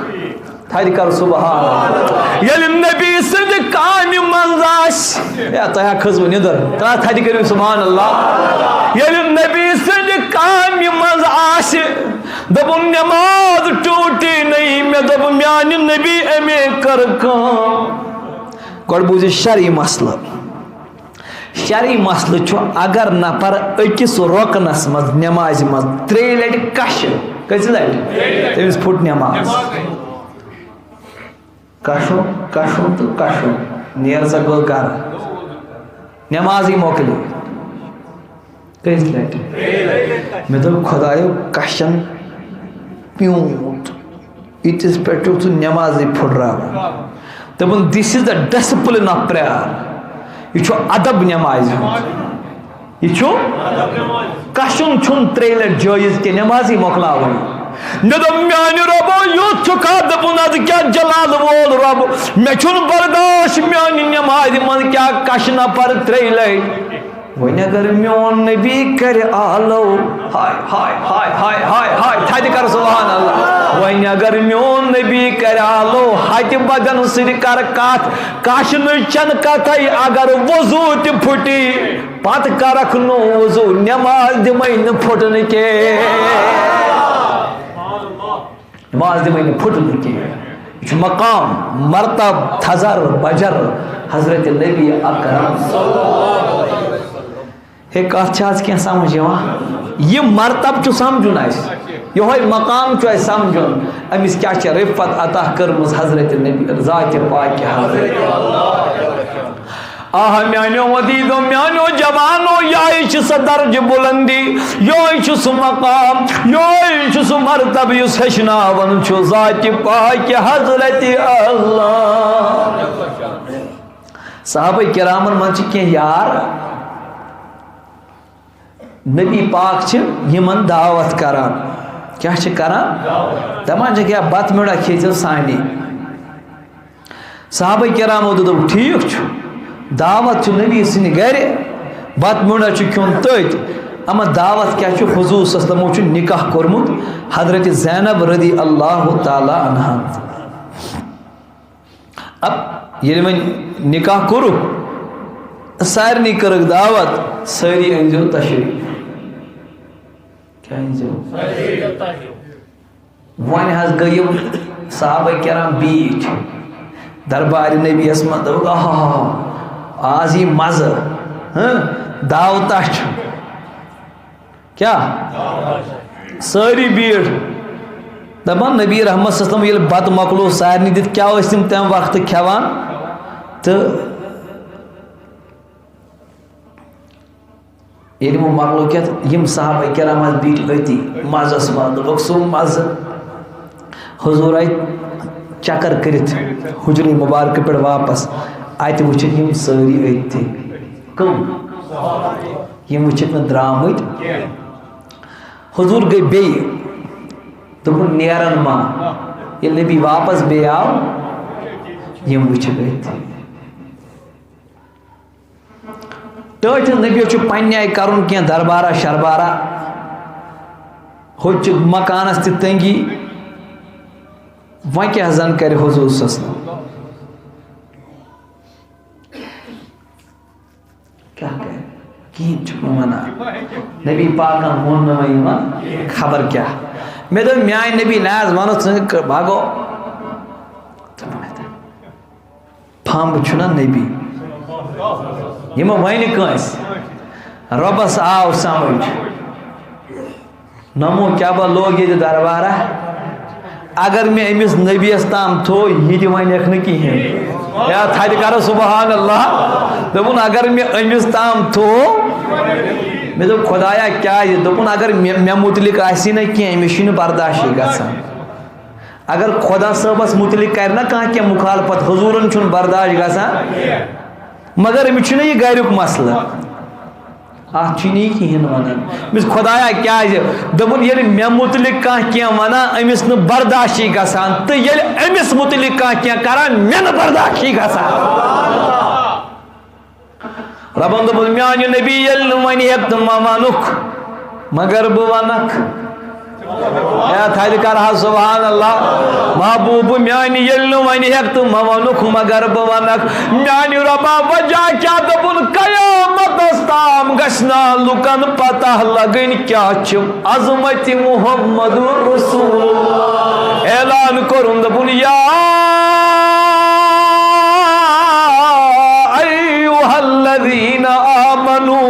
تھدِ کر سبحان اللہ۔ ییٚلہِ نبی سٕنٛدِ کامہِ منٛز آسہِ، یا تۄہہِ ہا کھٔژوٕ نِندٕر، ترٛا تھدِ کٔرِو سبحان اللہ۔ ییٚلہِ نبی سٕنٛدِ کامہِ منٛز آسہِ، دوٚپُن، نماز ٹوٹی نہیں، مےٚ دوٚپ، میانہِ نبی، أمے کٔر کٲم۔ گۄڈٕ بوٗزِو شرعی مسلہٕ۔ شرعی مسلہٕ چھُ، اگر نفر أکِس رۄکنس منٛز نمازِ منٛز ترٛیٚیہِ لٹہِ کشہِ، کٔژِ لٹہِ؟ تٔمِس پھُٹ نماز۔ کشُن، کشُن تہٕ کشُن، نیر سا گوٚو گرٕ، نمازٕے مۄکلے۔ کٔژِ لٹہِ؟ مےٚ دوٚپ، خۄدایو، کشن پیوٗنت۔ ییٖتِس پٮ۪ٹھ چھُکھ ژٕ نٮ۪مازٕے پھُٹراوان۔ دوٚپُن، this is the discipline of prayer۔ یہِ چھُ ادب نٮ۪مازِ ہُنٛد۔ یہِ چھُ، کشُن چھُنہٕ ترٛیٚیہِ لٹہِ جٲیِز کینٛہہ، نٮ۪مازٕے مۄکلاوٕنۍ۔ مےٚ دوٚپ، میانہِ رۄبو، یُتھ چھُکھا؟ دوٚپُن، ادٕ کیٛاہ جلال وول رۄب، مےٚ چھُنہٕ برداش میانہِ نٮ۪مازِ منٛز کیٛاہ کشہِ نفر ترٛیٚیہِ لٹہِ۔ وۄنۍ اگر میون نبی کرِ آلو، ہاے، ہاے، ہاے، تھدِ کر سبحان اللہ۔ وۄنۍ اگر میون نبی کرِ آلو، ہتہِ بدن سۭتۍ کر کتھ، کشنٕچ چھنہٕ کتھے، اگر وضو تہِ پھُٹی، پتہٕ کرکھ نہٕ وضو، نماز دِمے نہٕ پھُٹنہٕ کینٛہہ۔ نماز دِمے نہٕ پھُٹنہٕ کینٛہہ۔ یہِ چھُ مقام، مرتب، تھزر، بجر حضرت نبی اکرم۔ ہے، کتھ چھِ آز کینٛہہ سمجھ یِوان؟ یہِ مرتب چھُ سمجھُن اَسہِ، یِہوٚے مقام چھُ اَسہِ سمجھُن، أمِس کیٛاہ چھِ رفت عطا کٔرمٕژ حضرت نبی، ذاتِ پاکِ حضرت۔ آہ میٛانیو عزیٖزو، میٛانیو جوانو، یِہوٚے چھِ سۄ درجہ بلندی، یِہوٚے چھُ سُہ مقام، یِہوٚے چھُ سُہ مرتب، یُس ہیٚچھناوان چھُ ذاتِ پاکِ حضرت اللہ۔ صحابہ کرامن منٛز چھِ کینٛہہ یار، نبی پاک چھِ یِمن دعوت کران۔ کیٛاہ چھِ کران؟ دپان چھِکھ، "یا بتہٕ میوٚنڈا کھیٚیہِ زیو سانی۔" صحابہ کرامو دوٚپ، "ٹھیٖک چھُ، دعوت چھُ نبی سٕنٛدِ گرِ، بتہٕ میوٚنڈا چھُ کھیوٚن تٔتۍ، اما دعوت کیٛاہ چھُ؟" حضور صلی اللہ علیہ وسلمو چھُ نکاح کوٚرمُت حضرت زینب رضی اللہ تعالیٰ عنہا۔ اب ییٚلہِ وۄنۍ نکاح کوٚرُکھ، سارنٕے کٔرٕکھ دعوت، سٲری أنۍزیو تشریٖف۔ کیٛاہ أنۍزیو؟ وۄنۍ حظ گٔے یِم صحابہ کرام بیٖٹھۍ دربارِ نبی یَس منٛز، دوٚپُکھ، "آہا، آز یی مزٕ، ہہ، دعوتہ چھُ۔" کیٛاہ؟ سٲری بیٖٹھ۔ دَپان، نبی رحمت صلی اللہ علیہ وسلم ییٚلہِ بَتہٕ مۄکلو سارنٕے دِتھ، کیٛاہ ٲسۍ تِم تَمہِ وقتہٕ کھٮ۪وان؟ تہٕ ییٚلہِ یِمو مۄکلو کھٮ۪تھ، یِم صحابہ کرام حظ بیٖٹھۍ أتی مَزَس منٛز۔ دوٚپُکھ، سُہ مَزٕ۔ حضور آیہِ چکر کٔرِتھ حجرِ مبارکہٕ پٮ۪ٹھ واپس۔ اَتہِ وٕچھِکھ یِم سٲری أتھی۔ کٕم؟ یِم وٕچھِکھ نہٕ درٛامٕتۍ۔ حضور گٔے بیٚیہِ، دوٚپُن، "نیرن ما؟" ییٚلہِ نبی واپس بیٚیہِ آو، یِم وٕچھِکھ أتھی۔ ٹٲٹھۍ نبی چھُ پننہِ آیہِ کرُن کینٛہہ دربارہ شربارہ، ہوٚتہِ چھِ مکانس تہِ تنگی، وۄنۍ کیٛاہ زن کرِ حضور صلی اللہ علیہ وسلم؟ کیٛاہ کرِ؟ کِہیٖنۍ چھُکھ نہٕ وَنان۔ نبی پاکَن ووٚن نہٕ وۄنۍ یِمَن خبر کیٛاہ۔ مےٚ دوٚپ، "میٛانہِ نبی نہ حظ وَنو ژٕ کہٕ-، بھاگو۔" ژٕ وَن اَتہِ۔ پھمب چھُنہ نبی۔ یِمو وَنہِ کٲنٛسہِ۔ رۄبَس آو سمجھ۔ نمو کعبہ لوگ ییٚتہِ دربارہ۔ اگر مےٚ أمِس نبیَس تام تھوو، یہِ تہِ وَنٮ۪کھ نہٕ کِہیٖنۍ۔ یا تھدِ کَرو سبحان اللہ۔ دوٚپُن، اگر مےٚ أمِس تام تھوو، مےٚ دوٚپ، خۄدایا، کیٛازِ؟ دوٚپُن، اگر مےٚ، مےٚ مُتعلِق آسی نہ کینٛہہ، أمِس چھُنہٕ برداشٕے گژھان۔ اگر خۄدا صٲبَس مُتعلِق کَرِ نہ کانٛہہ کینٛہہ مُخالفت، حضوٗرَن چھُنہٕ برداش گژھان۔ مگر أمِس چھُنہ یہِ گَریُک مسلہٕ۔ اَتھ چھُنہٕ یہِ کِہیٖنۍ وَنان۔ أمِس خۄدایا کیٛازِ؟ دوٚپُن، ییٚلہِ مےٚ مُتعلِق کانٛہہ کینٛہہ وَنان، أمِس نہٕ برداشٕے گژھان، تہٕ ییٚلہِ أمِس مُتعلِق کانٛہہ کینٛہہ کَران، مےٚ نہٕ برداشٕے گژھان۔ رۄبَن دوٚپُن، میٛانہِ نبی ییٚلہِ نہٕ وَنہِ ہٮ۪کھ تہٕ مہ وَنُکھ، مگر بہٕ وَنَکھ۔ اے تھدِ کر حظ سبحان اللہ۔ محبوب میانہِ ییٚلہِ نہٕ وۄنۍ ہٮ۪کھ تہٕ مہ وَنُکھ مگر بہٕ وَنَکھ۔ میانہِ رۄبا وجہ کیٛاہ؟ دوٚپُن، قیامتس تام گژھِ نا لُکن پتہ لگٕنۍ کیٛاہ چھِ عظمت محمد رسول۔ اعلان کوٚرُن، دوٚپُن، یا ایھا الذین آمنوا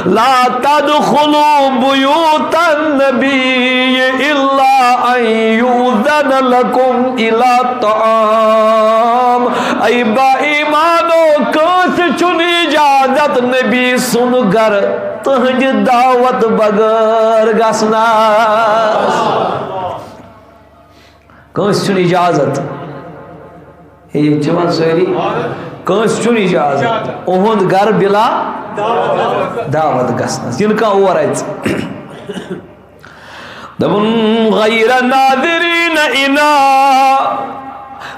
لا تدخلوا بیوت النبی الا ان یؤذن لکم الی طعام۔ اے با ایمانو، کٲنٛسہِ چھُنہٕ اجازت نبی سُنٛد گرٕ تٕہٕنٛدِ دعوت بغٲر گژھنس۔ کٲنٛسہِ چھُنہٕ اجازت۔ ہے، ییٚتہِ چھِ وَن سٲری، کٲنٛسہِ چھُنہٕ اجازت اُہُنٛد گرٕ بِلا دعوت گژھنَس۔ یِنہٕ کانٛہہ اور اَژِ۔ دوٚپُن، غیر ناظرین انا،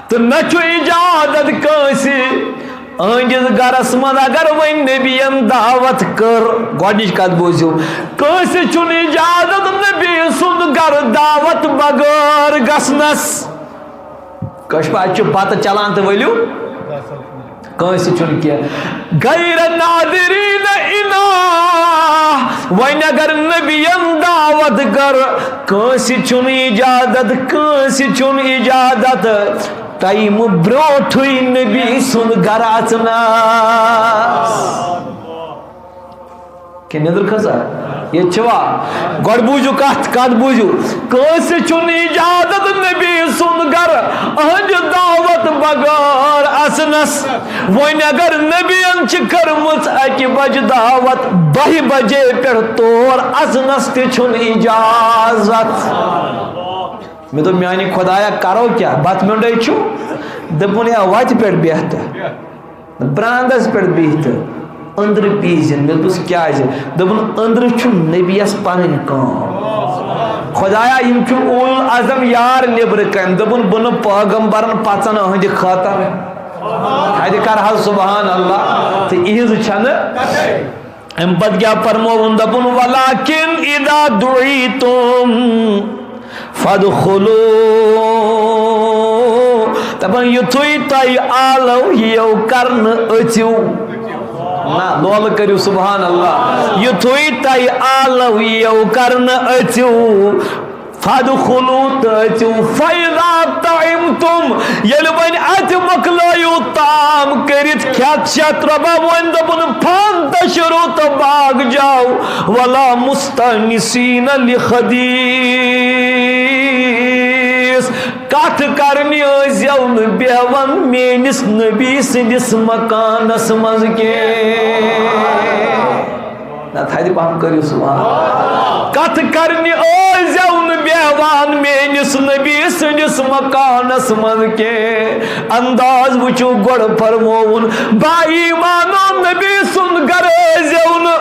تہٕ نہ چھُ اجازت کٲنٛسہِ أہنٛدِس گرس منٛز اگر وۄنۍ نبیَن دعوت کٔر، گۄڈٕنِچ کتھ بوٗزِو، کٲنٛسہِ چھُنہٕ اجازت نبی سُنٛد گرٕ دعوت بغٲر گژھنس۔ کٲشِر پٲٹھۍ، اَتہِ چھُ بتہٕ چلان تہٕ ؤلِو۔ کٲنٛسہِ چھُنہٕ کینٛہہ۔ غیر ناظرین انا، وۄنۍ اگر نبیَن دعوت کٔر، کٲنٛسہِ چھُنہٕ اجازت، کٲنٛسہِ چھُنہٕ اجازت ٹایمہٕ برونٛٹھٕے نبی سُنٛد گرٕ اژنس۔ کینٛہہ نیٚدٕر کھٔژا؟ ییٚتہِ چھوا؟ گۄڈٕ بوٗزِو کَتھ، کَتھ بوٗزِو۔ کٲنٛسہِ چھُنہٕ اِجازت نبی سُنٛد گَرٕ أہٕنٛدِ دعوت بغٲر اَژنَس۔ وۄنۍ اگر نبیَن چھِ کٔرمٕژ اَکہِ بَجہِ دعوت، بَہہِ بَجے پٮ۪ٹھ تور اَژنَس تہِ چھُنہٕ اِجازت۔ مےٚ دوٚپ، میٛانہِ خۄدایا، کَرو کیٛاہ؟ بَتہٕ میوٚنٛڈَے چھُ۔ دوٚپُن، ہے، وَتہِ پٮ۪ٹھ بیٚہہ تہٕ۔ برانٛدَس پٮ۪ٹھ بِہِتھ أنٛدرٕ پیٖزِن۔ مےٚ دوٚپُس، کیٛازِ؟ دوٚپُن، أنٛدرٕ چھُ نبیَس پَنٕنۍ کٲم۔ خۄدایا، یِم چھِ اولو العزم یار نیٚبرٕ کَنۍ۔ دوٚپُن، بہٕ نہٕ پٲغمبرَن پَژَن أہٕنٛدِ خٲطرٕ۔ اَتہِ کَر حظ سبحان اللہ۔ تہٕ یِہٕنٛز چھَنہٕ۔ اَمہِ پَتہٕ کیٛاہ فرمووُن؟ دوٚپُن، وَلَٰكِنْ إِذَا دُعِيتُمْ فَادْخُلُوا۔ دَپان، یُتھُے تۄہہِ آلو یِیو کرنہٕ، أژِو۔ نہ، لولہٕ کٔرِو سبحان اللہ۔ یُتھُے تۄہہِ آلو یِیو کرنہٕ، أژِو۔ فَادْخُلُوا، تہٕ أژِو۔ فَإِذَا طَعِمْتُمْ، ییٚلہِ وۄنۍ اَتہِ مۄکلٲیِو تام کٔرِتھ کھٮ۪تھ چٮ۪تھ، رۄبا وۄنۍ دوٚپُن، فَانتَشِرُوا، تہٕ باغ جاو۔ وَلَا مُسْتَأْنِسِينَ لِحَدِيثٍ، کَتھ کَرنہِ ٲسۍزیو نہٕ بیٚہوان میٛٲنِس نبی سٕنٛدِس مکانَس منٛز کینٛہہ۔ نہ، تھدِ پہم کٔرِو سبحان۔ کَتھ کَرنہِ ٲسۍزیو نہٕ بیٚہوان میٛٲنِس نبی سٕنٛدِس مکانَس منٛز کینٛہہ۔ انداز وٕچھِو گۄڈٕ فرمووُن، با ایمانو نبی سُنٛد گَرٕ ٲسۍزیو نہٕ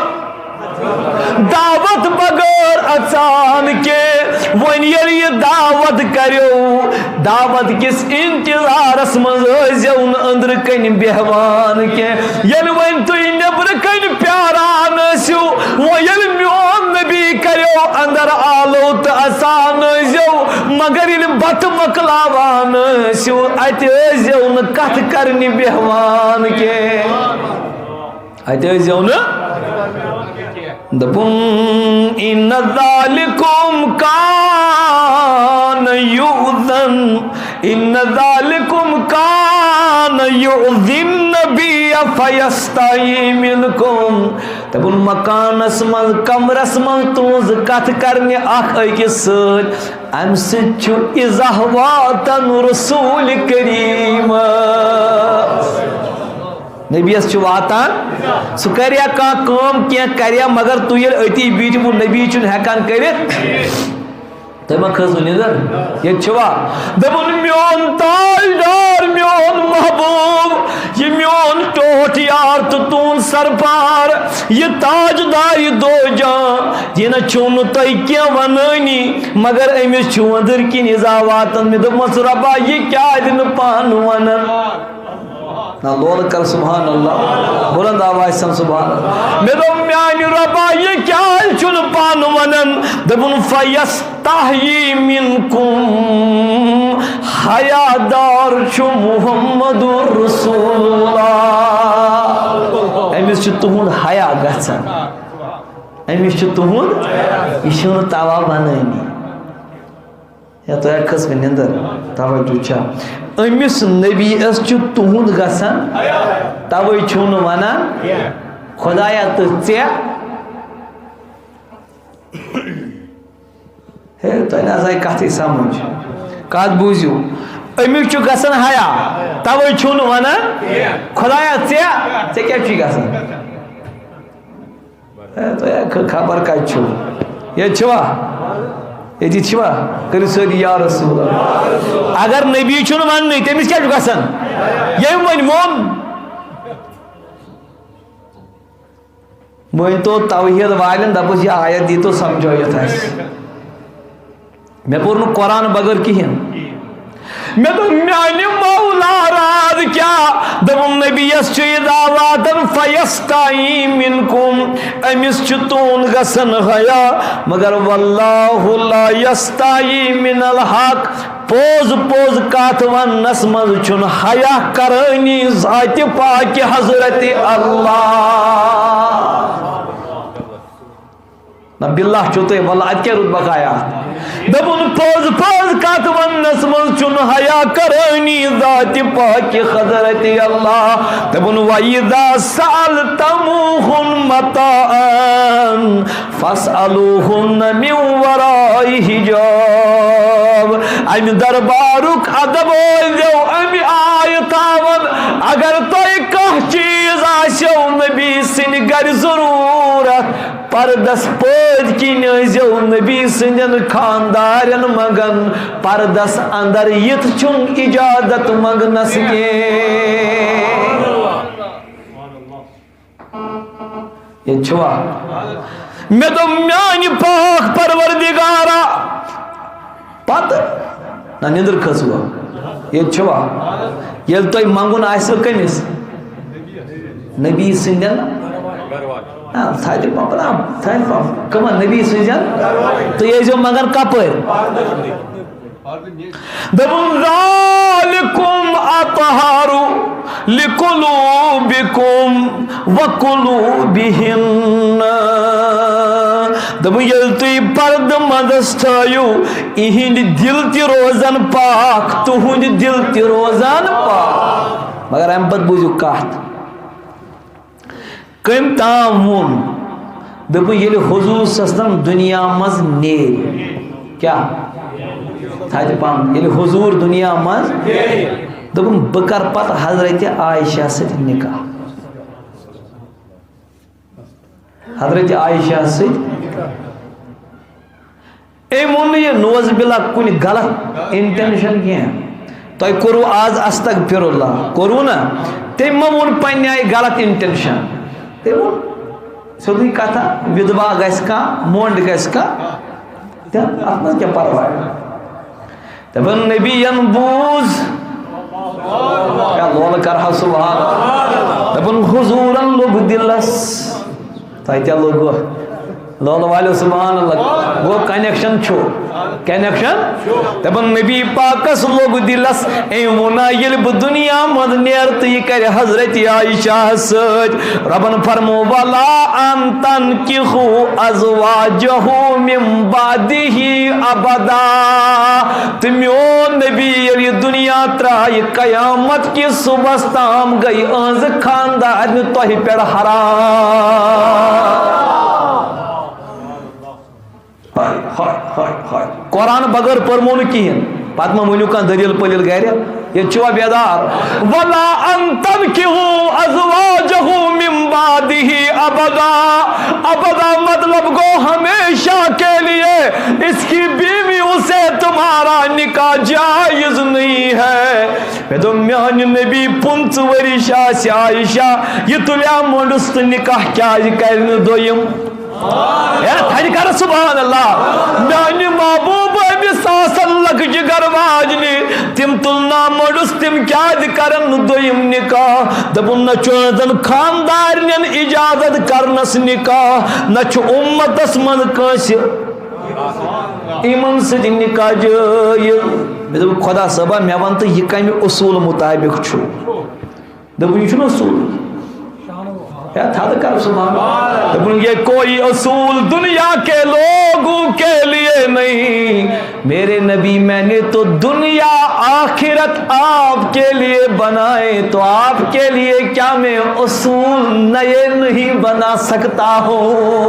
دعوت بغٲر اژان کینٛہہ۔ وۄنۍ ییٚلہِ یہِ دعوت کریو، دعوت کِس انتظارس منٛز ٲسۍزیو نہٕ أنٛدرٕ کنہِ بیٚہوان کینٛہہ۔ ییٚلہِ وۄنۍ تُہۍ نیٚبرٕ کنہِ پیاران ٲسِو، وۄنۍ ییٚلہِ میون نبی کریو اندر آلو تہٕ اژان ٲسۍزیو، مگر ییٚلہِ بتہٕ مۄکلاوان ٲسِو، اتہِ ٲسۍزیو نہٕ کتھ کرنہِ بیٚہوان کینٛہہ۔ اتہِ ٲسۍزیو نہٕ۔ دوٚپُن، ان ذالکم کان یؤذن، ان ذالکم کان یؤذی النبی فیستحی منکم۔ دوٚپُن، مکانس منٛز، کمرس منٛز تُہنٛز کتھ کرنہِ اکھ أکِس سۭتۍ، امہِ سۭتۍ چھُ ایذا واتان رسول کریمس۔ نبیَس چھُ واتان، سُہ کریا کانٛہہ کٲم، کینٛہہ کریا، مگر تُہۍ ییٚلہِ أتی بِہِو، نبی چھُنہٕ ہٮ۪کان کٔرِتھ۔ تۄہہِ ما کھٔژوٕ نِندٕر؟ ییٚتہِ چھُوا؟ دوٚپُن، میون تاجدار، میون محبوب، یہِ میون ٹوٹھ یار تہٕ تُہُنٛد سرپار، یہِ تاجدار، یہِ دوجان، یہِ نہ چھُو نہٕ تۄہہِ کینٛہہ وَنٲنی، مگر أمِس چھُ أنٛدٕرۍ کِنۍ ایذا واتان۔ مےٚ دوٚپمَس، رۄبا، یہِ کیٛازِ نہٕ پانہٕ وَنان؟ نہ، لولہٕ کر سبحان اللہ، بلند آوازِ سان سبحان اللہ۔ مےٚ دوٚپ، میانہِ رۄبا، یہِ کیازِ چھُنہٕ پانہٕ ونان؟ دوٚپُن، فیستحیی منکم، حیا دار چھُ محمد رسول اللہ۔ أمِس چھُ تُہُنٛد حیا گژھان، أمِس چھُ تُہُنٛد، یہِ چھُنہٕ توا ونٲنی۔ یا تۄہہِ کھٔژ مےٚ نِندٕر؟ توجہ چھا؟ أمِس نبی یَس چھُ تُہُنٛد گژھان، توے چھُو نہٕ وَنان خۄدایا تہٕ ژےٚ۔ ہے، تۄہہِ نہ حظ آیہِ کَتھٕے سَمٕجھ۔ کَتھ بوٗزِو، أمِس چھُ گژھان حیا، توے چھُو نہٕ وَنان خۄدایا ژےٚ، ژےٚ کیٛاہ چھُے گژھان؟ ہے، تۄہہِ خ-، خبر کتہِ چھُو؟ ییٚتہِ چھِوا؟ ییٚتہِ چھِوا؟ کٔرِو سٲری یا رسول اللہ۔ اگر نبی چھُنہٕ وننٕے، تٔمِس کیٛاہ چھُ گژھان؟ ییٚمۍ وۄنۍ ووٚن۔ مٲنۍ تو توحید والٮ۪ن دپُس، یہِ آیت دی تو سمجھٲیِتھ اَسہِ۔ مےٚ پوٚر نہٕ قرآن بغٲر کِہیٖنۍ۔ مےٚ دوٚپ، میانہِ مولا راز کیٛاہ؟ دوٚپُن، نبی یَس چھُ یہِ دعواتن فیستحیی منکم، أمِس چھُ تُہُنٛد گژھان حیا، مگر واللہ لا یستحیی من الحق، پوٚز پوٚز کتھ وننس منٛز چھُنہٕ حیا کرٲنی ذاتِ پاکِ حضرت اللہ۔ نہ باللہ چھُو تُہۍ، واللہ اَتہِ کیٛاہ رُت بقایا؟ دوٚپُن، پوٚز پوٚز کتھ وننس منٛز چھُنہٕ حیا کرٲنی ذاتِ پاکِ حضرت اللہ۔ دوٚپُن، وَإِذَا سَأَلْتُمُوهُنَّ مَتَاعًا فَاسْأَلُوهُنَّ مِنْ وَرَاءِ حِجَابٍ۔ امہِ دربارُک ادب ٲسۍزیو امہِ آیہِ تھاوان، اگر تۄہہِ کانٛہہ چیٖز آسیو نبی سٕنٛدِ گرِ ضروٗرت، پردس پٔتۍ کِنۍ ٲسۍزیو نبی سٕنٛدٮ۪ن خاندارٮ۪ن منٛگان، پردس اندر یِتھ چھُنہٕ اجازت منٛگنس کینٛہہ۔ ییٚتہِ چھُوا؟ مےٚ دوٚپ، میانہِ پاک پروردگارا، پتہٕ نہ نیٚنٛدٕر کھٔژوا؟ ییٚتہِ چھُوا؟ ییٚلہِ تۄہہِ منٛگُن آسِوٕ کٔمِس؟ نبی سٕنٛدٮ۪ن۔ آ، تھاے تہِ پمپ نا، تھاے پمپ۔ کٕمن؟ نبی سٕنٛدٮ۪ن۔ تُہۍ ٲسۍزیو منٛگان کپٲرۍ؟ دوٚپُن، ذَلِكُمْ أَطْهَرُ لِقُلُوبِكُمْ وَقُلُوبِهِنَّ۔ دوٚپُن، ییٚلہِ تُہۍ پردٕ منٛدس تھٲیِو، یِہِنٛدۍ دِل تہِ روزن پاک، تُہُنٛدۍ دِل تہِ روزن پاک۔ مگر امہِ پتہٕ بوٗزِو کتھ۔ کٔمۍ تام ووٚن، دوٚپُن، ییٚلہِ حضور صلی اللہ علیہ وسلم دُنیا منٛز نیرِ، کیٛاہ؟ تھاے تہِ پانہٕ، ییٚلہِ حضور دُنیا منٛز، دوٚپُن، بہٕ کرٕ پتہٕ حضرت عائشہ سۭتۍ نکاح۔ حضرت عائشہ سۭتۍ۔ أمۍ ووٚن نہٕ یہِ نوز باللہ کُنہِ غلط انٹینشن کینٛہہ۔ تۄہہِ کوٚروٕ آز استغفر اللہ، کوٚروٕ نا؟ تٔمۍ ما ووٚن پننہِ آیہِ غلط انٹینشن؟ تٔمۍ ووٚن سیوٚدُے کتھا، وِدوا گژھِ کانٛہہ، مۄنڈ گژھِ کانٛہہ، تہٕ اتھ منٛز کیٛاہ پرواے؟ دپان نبی ین بوٗز، کیٛاہ لولہٕ کرہا سبحان اللہ۔ دپان حضوٗرن لوٚگ دِلس، تۄہہِ تہِ لوٚگوٕ؟ لولہٕ والٮ۪و سبحان اللہ۔ گوٚو کنیکشن چھُ، کنیکشن۔ دپان نبی پاکس لوٚگ دِلس، أمۍ ووٚنا ییٚلہِ بہٕ دُنیا منٛز نیرٕ تہٕ یہِ کرِ حضرت عائشہ سۭتۍ۔ رۄبن فرمو، ولا ان تنکحوا ازواجہ من بعدہ ابدا۔ تہٕ میون نبی ییٚلہِ یہِ دُنیا ترایہِ، قیامت کِس صُبحس تام گٔے أہنٛزِ خاندارنہِ تۄہہِ پٮ۪ٹھ حرام۔ ہاے، ہاے، ہاے، ہاے۔ قرآن بغٲر پرمو نہٕ کِہیٖنۍ۔ پتہٕ ما ؤنِو کانٛہہ دٔلیٖل پٔلیٖل گرِ؟ ییٚتہِ چھُوا بیدار؟ ولا ان تنکحوا ازواجہ من بعدہ ابدا۔ ابدا مطلب گو ہمیشہ کے لیے اس کی بیویوں سے تمہارا نکاح جائز نہیں ہے۔ مےٚ دوٚپ، میانہِ نبی پٕنٛژٕ ؤرِش آسہِ عائشہ، یہِ تُلیا مۄنٛڈُس تہٕ نکاح کیازِ کرِ نہٕ دوٚیِم؟ ہے، تھدِ کر سبحان اللہ۔ میانہِ محبوب أمِس آسن لۄکچہِ گرٕ واجنہِ، تِم تُلنا مۄنٛڈُس، تِم کیازِ کرن نہٕ دوٚیِم نکاح؟ دوٚپُن، نہ چھُ أہنٛزن خاندارنٮ۪ن اجازت کرنس نکاح، نہ چھُ اُمتس منٛز کٲنٛسہِ یِمن سۭتۍ نکاح جٲیز۔ مےٚ دوٚپ، خۄدا صٲبا، مےٚ وَن تہٕ، یہِ کَمہِ اصوٗل مُطابِق چھُ؟ دوٚپُن، یہِ چھُنہٕ اصوٗل۔ ہے، تھدٕ کر سبحان اللہ۔ دوٚپُن، یہ کوئی اصول دنیا کے لوگوں کے لیے نہیں۔ میرے نبی، میں نے تو دنیا آخرت آپ کے لیے بنائے، تو آپ کے لیے کیا میں اصول نئے نہیں بنا سکتا ہوں؟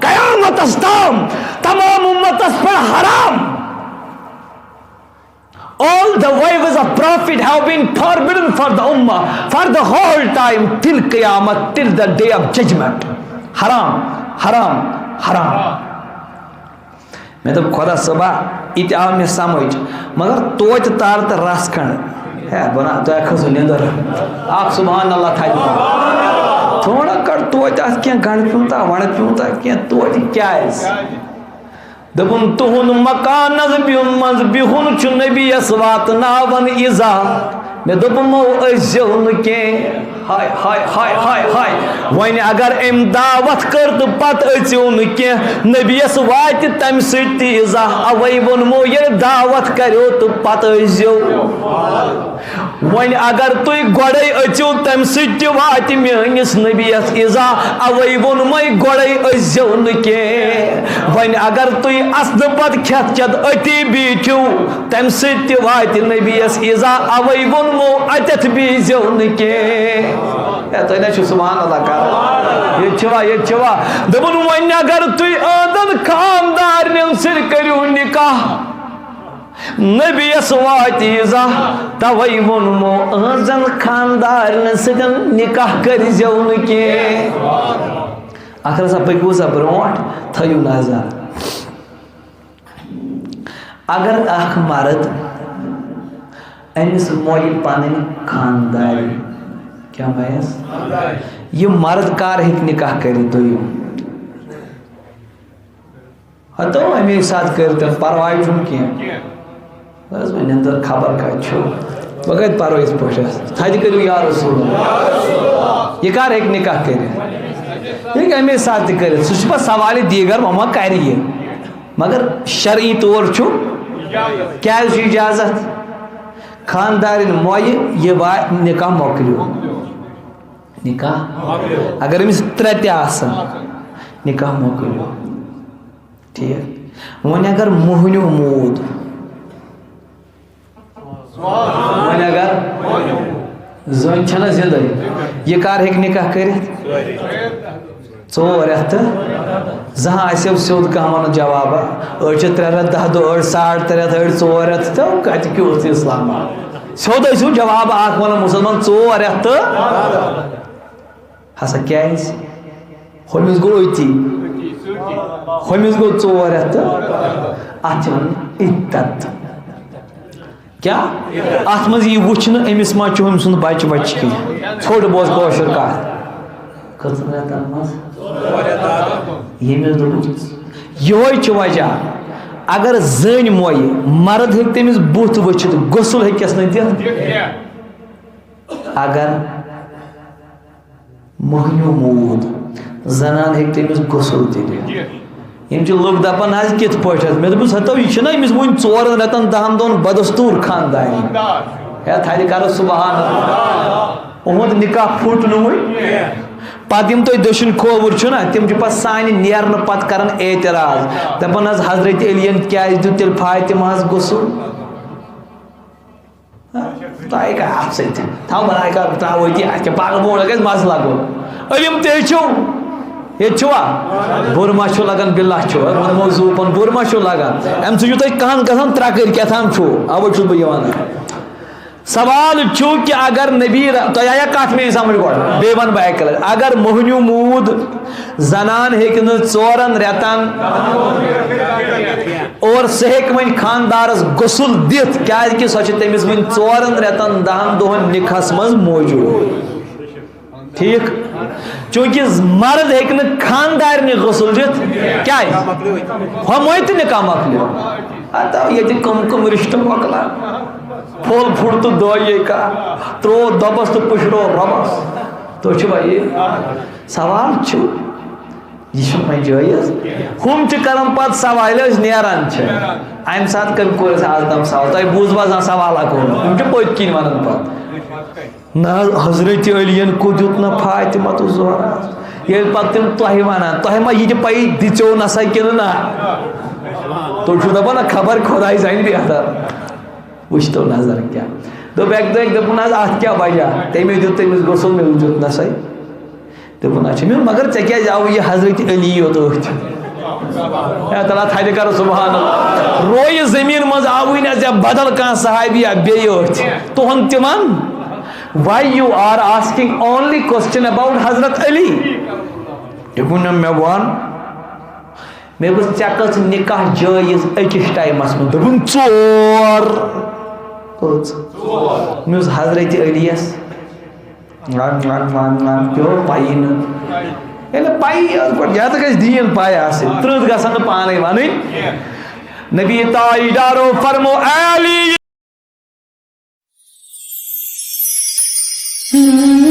قیامتس تام تمام امتس پٮ۪ٹھ حرام۔ All the wives of Prophet have been forbidden for the Ummah for the whole time till Qiyamah, till the day of judgment. حرام، حرام، حرام۔ مےٚ دوٚپ، خۄدا صٲبا، یہِ تہِ آو مےٚ سمجھ، مگر توتہِ تار تہٕ رس کھنٛڈ۔ ہے، بہٕ نا، تۄہہِ کھٔژوٕ نیٚنٛدٕر۔ اکھ سبحان اللہ تھاوِ۔ تھوڑا کڑ توتہِ اتھ کینٛہہ گنٛڈٕ پیوٗنٛتاہ، وَنٛڈٕ پیوٗنٛتاہ، کینٛہہ توتہِ کیٛازِ؟ دوٚپُن، تُہُنٛد مکانس بِہُن منٛز بِہُن چھُ نبی یس واتناوان ایزا۔ مےٚ دوٚپ، مو أسۍ زیو نہٕ کینٛہہ۔ ہاے، ہاے، ہاے، ہاے، ہاے۔ وۄنۍ اگر أمۍ دعوت کٔر تہٕ پتہٕ أژِو نہٕ کینٛہہ، نبیَس واتہِ تَمہِ سۭتۍ تہِ ایٖزا۔ اَوَے ووٚنمو، ییٚلہِ دعوت کَریو تہٕ پتہٕ أژۍزیو۔ وۄنۍ اگر تُہۍ گۄڈَے أژِو، تَمہِ سۭتۍ تہِ واتہِ میٛٲنِس نبیَس ایٖزا۔ اَوَے ووٚنمَے، گۄڈَے أژۍزیو نہٕ کینٛہہ۔ وۄنۍ اگر تُہۍ اَسنہٕ پتہٕ کھٮ۪تھ چٮ۪تھ أتی بیٖٹھِو، تَمہِ سۭتۍ تہِ واتہِ نبیَس ایٖزا، اَوَے ووٚنمو، اَتٮ۪تھ بیٖزیو نہٕ کینٛہہ۔ ہے، تُہۍ نہ چھِو سبحان اللہ کران۔ ییٚتہِ چھِوا، ییٚتہِ چھِوا؟ دوٚپُن، وۄنۍ اگر تُہۍ أہنٛدٮ۪ن خاندارنٮ۪ن سۭتۍ کٔرِو نکاح، نبیَس واتہِ ایٖزا، تَوَے ووٚنمو، أہنٛزَن خاندارنٮ۪ن سۭتۍ نکاح کٔرۍزیو نہٕ کینٛہہ۔ اَکھ رَژھا پٔکِو سا برونٛٹھ، تھٲیِو نظر۔ اگر اکھ مرد أمِس مۄیہِ پنٕنۍ خاندارِ، کیٛاہ مۄیَس؟ یہِ مرد کر ہیٚکہِ نکاح کٔرِتھ دوٚیِم؟ ہتو اَمے ساتہٕ کٔرِتھ، پرواے چھُنہٕ کینٛہہ۔ بس وۄنۍ نٮ۪نٛدٕر خبر کتہِ چھُ، بہٕ کتہِ پرو یِتھ پٲٹھۍ؟ تھدِ کٔرِو یا رسول اللہ۔ یہِ کر ہیٚکہِ نکاح کٔرِتھ؟ یہِ ہیٚکہِ اَمے ساتہٕ تہِ کٔرِتھ، سُہ چھُ پتہٕ سوالِ دیٖگر، وۄنۍ ما کرِ یہِ؟ مگر شرعی طور چھُ، کیٛازِ چھُ اجازت؟ خاندارِنۍ مۄیہِ یہِ وا-، نکاح مۄکلیو۔ نکاح؟ اگر أمِس ترٛےٚ تہِ آسن، نکاح مۄکلیو۔ ٹھیٖک۔ وۄنۍ اگر مۄہنیو موٗد، وۄنۍ اگر زٔنۍ چھَنہ زِندَے، یہِ کر ہیٚکہِ نکاح کٔرِتھ؟ ژور رٮ۪تھ تہٕ زانٛہہ آسیو سیوٚد کانٛہہ وَنُن جوابا۔ أڑۍ چھِ ترٛےٚ رٮ۪تھ دَہ دۄہ، أڑۍ ساڑ ترٛےٚ رٮ۪تھ، أڑۍ ژور رٮ۪تھ، تہٕ کَتہِ کیُتھ اِسلام؟ سیوٚد ٲسِو جواب اَکھ وَنان مُسلمان، ژور رٮ۪تھ تہٕ ہسا کیٛازِ؟ ہُمِس گوٚو أتی، ہُمِس گوٚو ژور رٮ۪تھ تہٕ اَتھ چھِ وَنان عدت۔ کیٛاہ؟ اَتھ منٛز یی وٕچھنہٕ أمِس ما چھُ أمۍ سُنٛد بَچہِ وَچہِ کینٛہہ۔ ژھوٚٹ بوز کٲشُر کَتھ۔ کٔژَن رٮ۪تَن منٛز؟ ییٚمِس دوٚپُکھ، یِہوٚے چھُ وجہ۔ اگر زٔنۍ مۄیہِ، مرد ہیٚکہِ تٔمِس بُتھ وٕچھِتھ، غسل ہیٚکٮ۪س نہٕ دِتھ۔ اگر مۄہنیو موٗد، زنان ہیٚکہِ تٔمِس غسل تہِ دِتھ۔ یِم چھِ لُکھ دَپان، "حظ کِتھ پٲٹھۍ حظ؟" مےٚ دوٚپُس، "ہتو، یہِ چھُنہ أمِس وٕنہِ ژورَن رٮ۪تَن دَہَن دۄہَن بدستوٗر خاندارنہِ۔" ہے، تھَرِ کَرو سبحان اللہ۔ اُہُنٛد نکاح پھُٹ نہٕ وٕنہِ۔ پَتہٕ یِم تۄہہِ دٔچھِنۍ کھووُر چھُنہ، تِم چھِ پَتہٕ سانہِ نیرنہٕ پَتہٕ کَران اعتراض، دَپان، "حظ حضرت علیَن کیٛازِ دیُت تیٚلہِ فاطمہَس غسل؟" تۄہہِ کیٛاہ اَتھ سۭتۍ؟ تھاو بَلاے کَر، ترٛاو أتی، اَتھ کیٛاہ پاگل بوڑ گژھِ مَزٕ لَگُن۔ علم تہِ ہیٚچھِو، ییٚتہِ چھُوا؟ بُرٕ ما چھُ لَگان؟ باللہ چھُ، ووٚنمو زوٗ پَن، بُرٕ ما چھُ لَگان؟ اَمہِ سۭتۍ چھُو تۄہہِ کَن گژھان ترٛکٕرۍ، کیٛاہ تام چھُو، اَوَے چھُس بہٕ یہِ وَنان۔ سوال چھُ کہِ اگر نبی ر-، تۄہہِ آیا کَتھ میٛٲنۍ سَمٕجھ گۄڈٕ؟ بیٚیہِ وَنہٕ بہٕ اَکہِ لَٹہِ۔ اگر مۄہنیوٗ موٗد، زنان ہیٚکہِ نہٕ ژورَن رٮ۪تَن اور سُہ ہیٚکہِ وۄنۍ خاندارس غسل دِتھ، کیازِ کہِ سۄ چھِ تٔمِس وۄنۍ ژورن رٮ۪تن دہن دۄہن نکاحس منٛز موجود۔ ٹھیک؟ چونکہ مرد ہیٚکہِ نہٕ خاندارنہِ غسل دِتھ، کیازِ؟ ہۄمے تہٕ نکاح مۄکلیو۔ ہتو ییٚتہِ کم کم رشتہٕ مۄکلان۔ پھوٚل پھوٚٹ تہٕ دۄیے کا، تروو دۄبس تہٕ پُشرو رۄبس۔ تُہۍ چھِوا یہِ؟ سوال چھُ۔ یہِ چھُنہٕ وۄنۍ جٲیِز۔ ہُم چھِ کران پتہٕ سوال، ییٚلہِ أسۍ نیران چھِ، امہِ ساتہٕ کٔمۍ کوٚر اَسہِ آز تام سوال؟ تۄہہِ بوٗزوا زانٛہہ سوال اکھ اوٚنمُت؟ ہُم چھِ پٔتۍ کِنۍ ونان پتہٕ، "نہ حض، حضرت علی ین کوٚت دیُت نہ فاطمہ تہٕ زہرا؟" ییٚلہِ پتہٕ تِم تۄہہِ ونان، تۄہہِ ما یہِ تہِ پَیی دِژیو نہ سا کِنہٕ نہ؟ تُہۍ چھِو دپان، نہ خبر خۄداے زانہِ بہتر۔ وٕچھتو نظر کیٛاہ۔ دوٚپ اَکہِ دۄہ أکۍ، دوٚپُن، "حظ، اَتھ کیٛاہ وجہ؟" تٔمۍ دیُت تٔمِس غسل، مےٚ دیُت نہ سا۔ دوٚپُن، "اچھا۔" مےٚ ووٚن، "مگر ژےٚ کیٛازِ آوُے یہِ حضرت علی یوت أتھۍ؟" اے تعالیٰ تھدِ کر سبحان اللہ۔ رویہِ زٔمیٖن منٛز آوُے نہ ژےٚ بدل کانٛہہ صحابی یا بیٚیہِ أتھۍ۔ تُہُنٛد تہِ وَن، why you are asking only question about حضرت علی؟ دوٚپُن، مےٚ ووٚن، مےٚ ووٚن، "ژےٚ کٔژ نکاح جٲیز أکِس ٹایمس منٛز؟" دوٚپُن، "ژور۔" کٔژ؟ مےٚ ووٚنُس، "حضرت علی یس؟" نگ، نگ، نگ، نگ، پیوٚو پَیی نہٕ۔ ییٚلہِ پَیی ٲس گۄڈٕ، یَتھ گژھِ دیٖن پَے آسٕنۍ۔ ترٕٛہ گژھن نہٕ پانَے وَنٕنۍ۔ نبی تاجدارو فرمو، "اے علی"۔ Hmm.